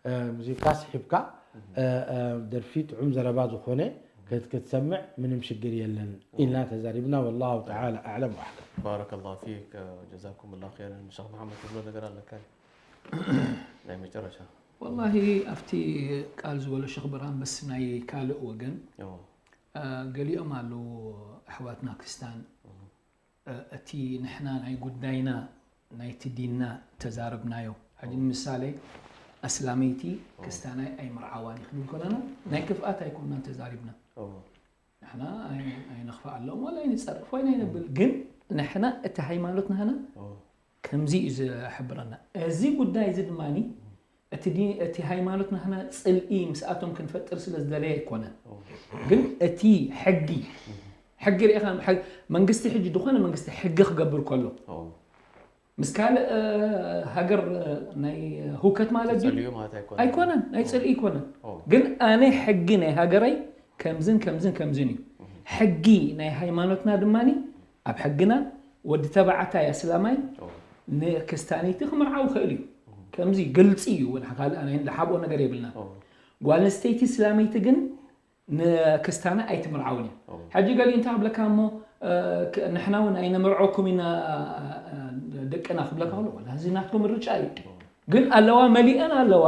እ፣ ሙዚቃ ስሒብካ፣ እህ። እ፣ እ፣ ደርፊ ጥዑም ዘረባ ዝኾነ እህ። ክት-፣ ክትሰምዕ ምንም ሽግር የለን እዎ። ኢልና ተዛሪብና። ወላሁ ተዓላ ኣዕለም ወኣሕከም። ባረከላሁ ፊክ፣ ጀዛኩሙላህ ኸይረን። ሸኽ መሓመድ ትብሎ ነገር ኣለካ? ናይ መጨረሻ። ወላሂ ኣብቲ ቃል ዝበሎ ሸኽ ብርሃን በስ ናይ ካልእ ወገን፣ እዎ። እ፣ ገሊኦም ኣለዉ ኣሕዋትና ክርስታን፣ እዎ። እ፣ እቲ ንሕና ናይ ጉዳይና ናይቲ ዲንና ተዛረብናዮ። ሕጂ ንምሳሌ ኣስላመይቲ ክስታናይ ኣይምርዓዋን እዩ ክንብል ከለና ናይ ክፍኣት ኣይኮንናን ተዛሪብና። ንሕና ኣይነኽፍኣሎም ወላ ኣይንፀርፍ ወይ ኣይነብል፣ ግን ንሕና እቲ ሃይማኖት ናህና ከምዚ እዩ ዝሕብረና። እዚ ጉዳይ እዚ ድማ እቲ ሃይማኖት ናህና ፅልኢ ምስኣቶም ክንፈጥር ስለ ዝደለየ ኣይኮነን። ግን እቲ ሕጊ ሕጊ ርኢኻ መንግስቲ ሕጂ ዝኾነ መንግስቲ ሕጊ ክገብር ከሎ ምስ ካልእ ሃገር ናይ ህውከት ማለት ኣይኮነን፣ ናይ ፅልኢ ኣይኮነን። ግን ኣነ ሕጊ ናይ ሃገረይ ከምዝን ከምዝን ከምዝን እዩ። ሕጊ ናይ ሃይማኖትና ድማ ኣብ ሕግና ወዲ ተባዕታይ ኣስላማይ ንክስታነይቲ ክምርዓው ይኽእል እዩ። ከምዚ ግልፂ እዩ። ካልእ ናይ ንሓብኦ ነገር የብልና። ጓል ኣንስተይቲ እስላመይቲ ግን ንክስታና ኣይትምርዓውን እያ። ሕጂ ገሊኡ እንታይ ክብለካ እሞ ንሕና እውን ኣይነምርዖኩም ኢና ደቅና ክብለካ ከሎ ዋላ እዚ ናትኩም ምርጫ እዩ። ግን ኣለዋ መሊአን ኣለዋ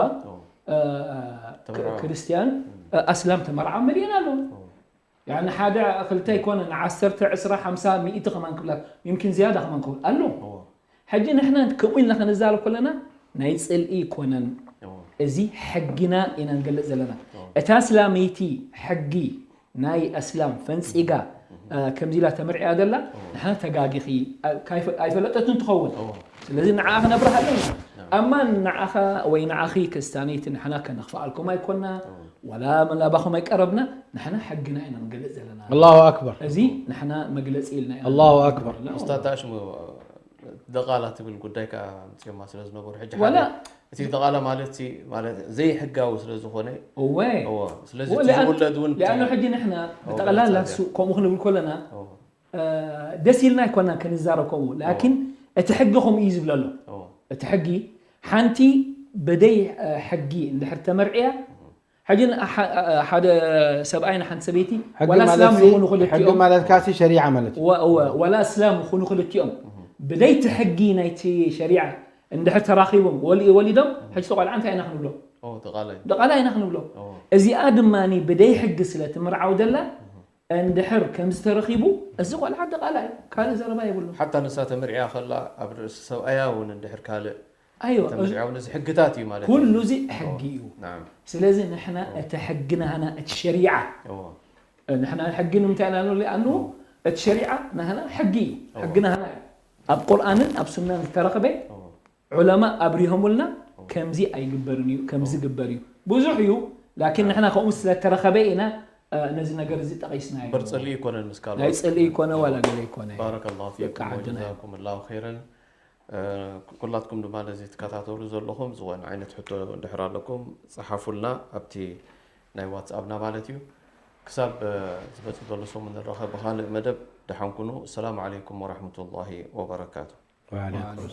ክርስትያን ኣስላም ተመርዓ መሊአን ኣለዋ። ያኒ ሓደ ክልተ ኣይኮነ ንዓሰርተ ዕስራ ሓምሳ ሚእቲ ከማን ክብላ ይምኪን ዝያዳ ከማን ክብል ኣሎ። ሕጂ ንሕና ከምኡ ኢልና ክንዛረብ ከለና ናይ ፅልኢ ይኮነን። እዚ ሕጊና ኢና ንገልፅ ዘለና። እታ እስላመይቲ ሕጊ ናይ ኣስላም ፈንፂጋ ከምዚ ኢላ ተመርዕያ ዘላ ንሓ ተጋጊኺ ኣይፈለጠትን ትኸውን። ስለዚ ንዓኣ ክነብርሃ ኣለና። ኣማ ንዓኻ ወይ ንዓኺ ክስታነይቲ ንሕና ከነኽፍኣልኩም ኣይኮና፣ ወላ መላባኹም ኣይቀረብና። ንሕና ሕግና ኢና ንገልፅ ዘለና። ኣላሁ ኣክበር። እዚ ንሕና መግለፂ ኢልና ኢና። ኣላሁ ኣክበር። ኡስታዝ፣ ሽሙ ደቓላ ትብል ጉዳይ ከዓ ኣምፅኦማ ስለ ዝነበሩ ሕጂ ወላ ሓደ እቲ ደቓላ ማለት ሲ ማለት ዘይሕጋዊ ስለ ዝኾነ እወ እወ ስለዚ እወ እቲ ለኣን ዝውለድ እውን እቲ ለኣኑ ሕጂ ንሕና እወ ብጠቕላላ ገለፃ እሱ ከምኡ ክንብል ከለና እወ ደስ ኢልና ኣይኮናን ክንዛረብ ከምኡ ላኪን እቲ ሕጊ ከምኡ እዩ ዝብለሎ እወ እቲ ሕጊ ሓንቲ ብደይ ሕጊ እንድሕር ተመርዕያ ሕጂ ሓደ ሰብኣይ ንሓንቲ ሰበይቲ ሕጊ ዋላ ማለት እስላም ሲ- ይኹኑ ሕጊ ክልቲኦም ማለት ካሲ ሸሪዓ ማለት እዩ። ወ- ወ- ዋላ እስላም ይኹኑ ክልቲኦም ብደይቲ ሕጊ ናይቲ ሸሪዓ እንድሕር ተራኺቦም ወሊ- ወሊዶም ሕጂ ቆልዓ እንታይ ኢና ክንብሎ ኦ ተቓላይ ደቓላ ኢና ክንብሎ ኦ እዚኣ ድማ ብደይ ሕጊ ስለ ትምርዓው ደላ እንድሕር ከምዚ ተረኺቡ እዚ ቆልዓ ደቓላ እዩ ካልእ ዘረባ የብሉ ሓታ ንሳ ተመርዕያ ከላ ኣብ ርእሲ ሰብኣያ እውን እንድሕር ካልእ ኣይወ ተምርዕያው ነዚ ሕግታት እዩ ማለት እዩ። ኩሉ እዚ ሕጊ እዩ። ናም። ስለዚ ንሕና እቲ ሕጊ ናህና እቲ ሸሪዓ እዎ። ንሕና ሕጊ ንምንታይ ኢና ንብሎ? ሊኣኑ እቲ ሸሪዓ ናህና ሕጊ እዩ። እዎ። ሕጊ ናህና እዩ። ኣብ ቁርኣንን ኣብ ሱናን ዝተረኸበ እዎ። ዑለማ ኣብሪሆምልና እዎ። ከምዚ ኣይግበርን እዩ፣ ከምዚ እዎ። ግበር እዩ። ብዙሕ እዩ። ላኪን ናም። ንሕና ከምኡ ስለተረኸበ ኢና እ፣ ነዚ ነገር እዚ ጠቒስናዮ። እምበር ጽልኢ ኣይኮነን ምስ ካልኦት። ናይ ጽልኢ ይኮነ ዋላ ገለ ይኮነ። ባረከላሁ ፊኩም ደቂ ዓድና እዮም። ወጀዛኩም ላሁ ኸይረን። ኩላትኩም ድማ ነዚ ትከታተሉ ዘለኹም ዝኾነ ዓይነት ሕቶ እንድሕር ኣለኩም ጸሓፉልና ኣብቲ ናይ ዋትስኣፕና ማለት እዩ። ክሳብ ዝመጽእ ዘሎ ሰሙን ንራኸብ ብኻልእ መደብ። ደሓን ኩኑ። ሰላም ዓለይኩም ወራህመቱላሂ ወበረካቱ። وعليكم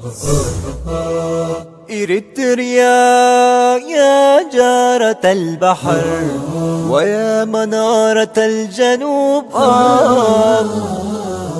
إريتريا يا جارة البحر ويا منارة الجنوب آه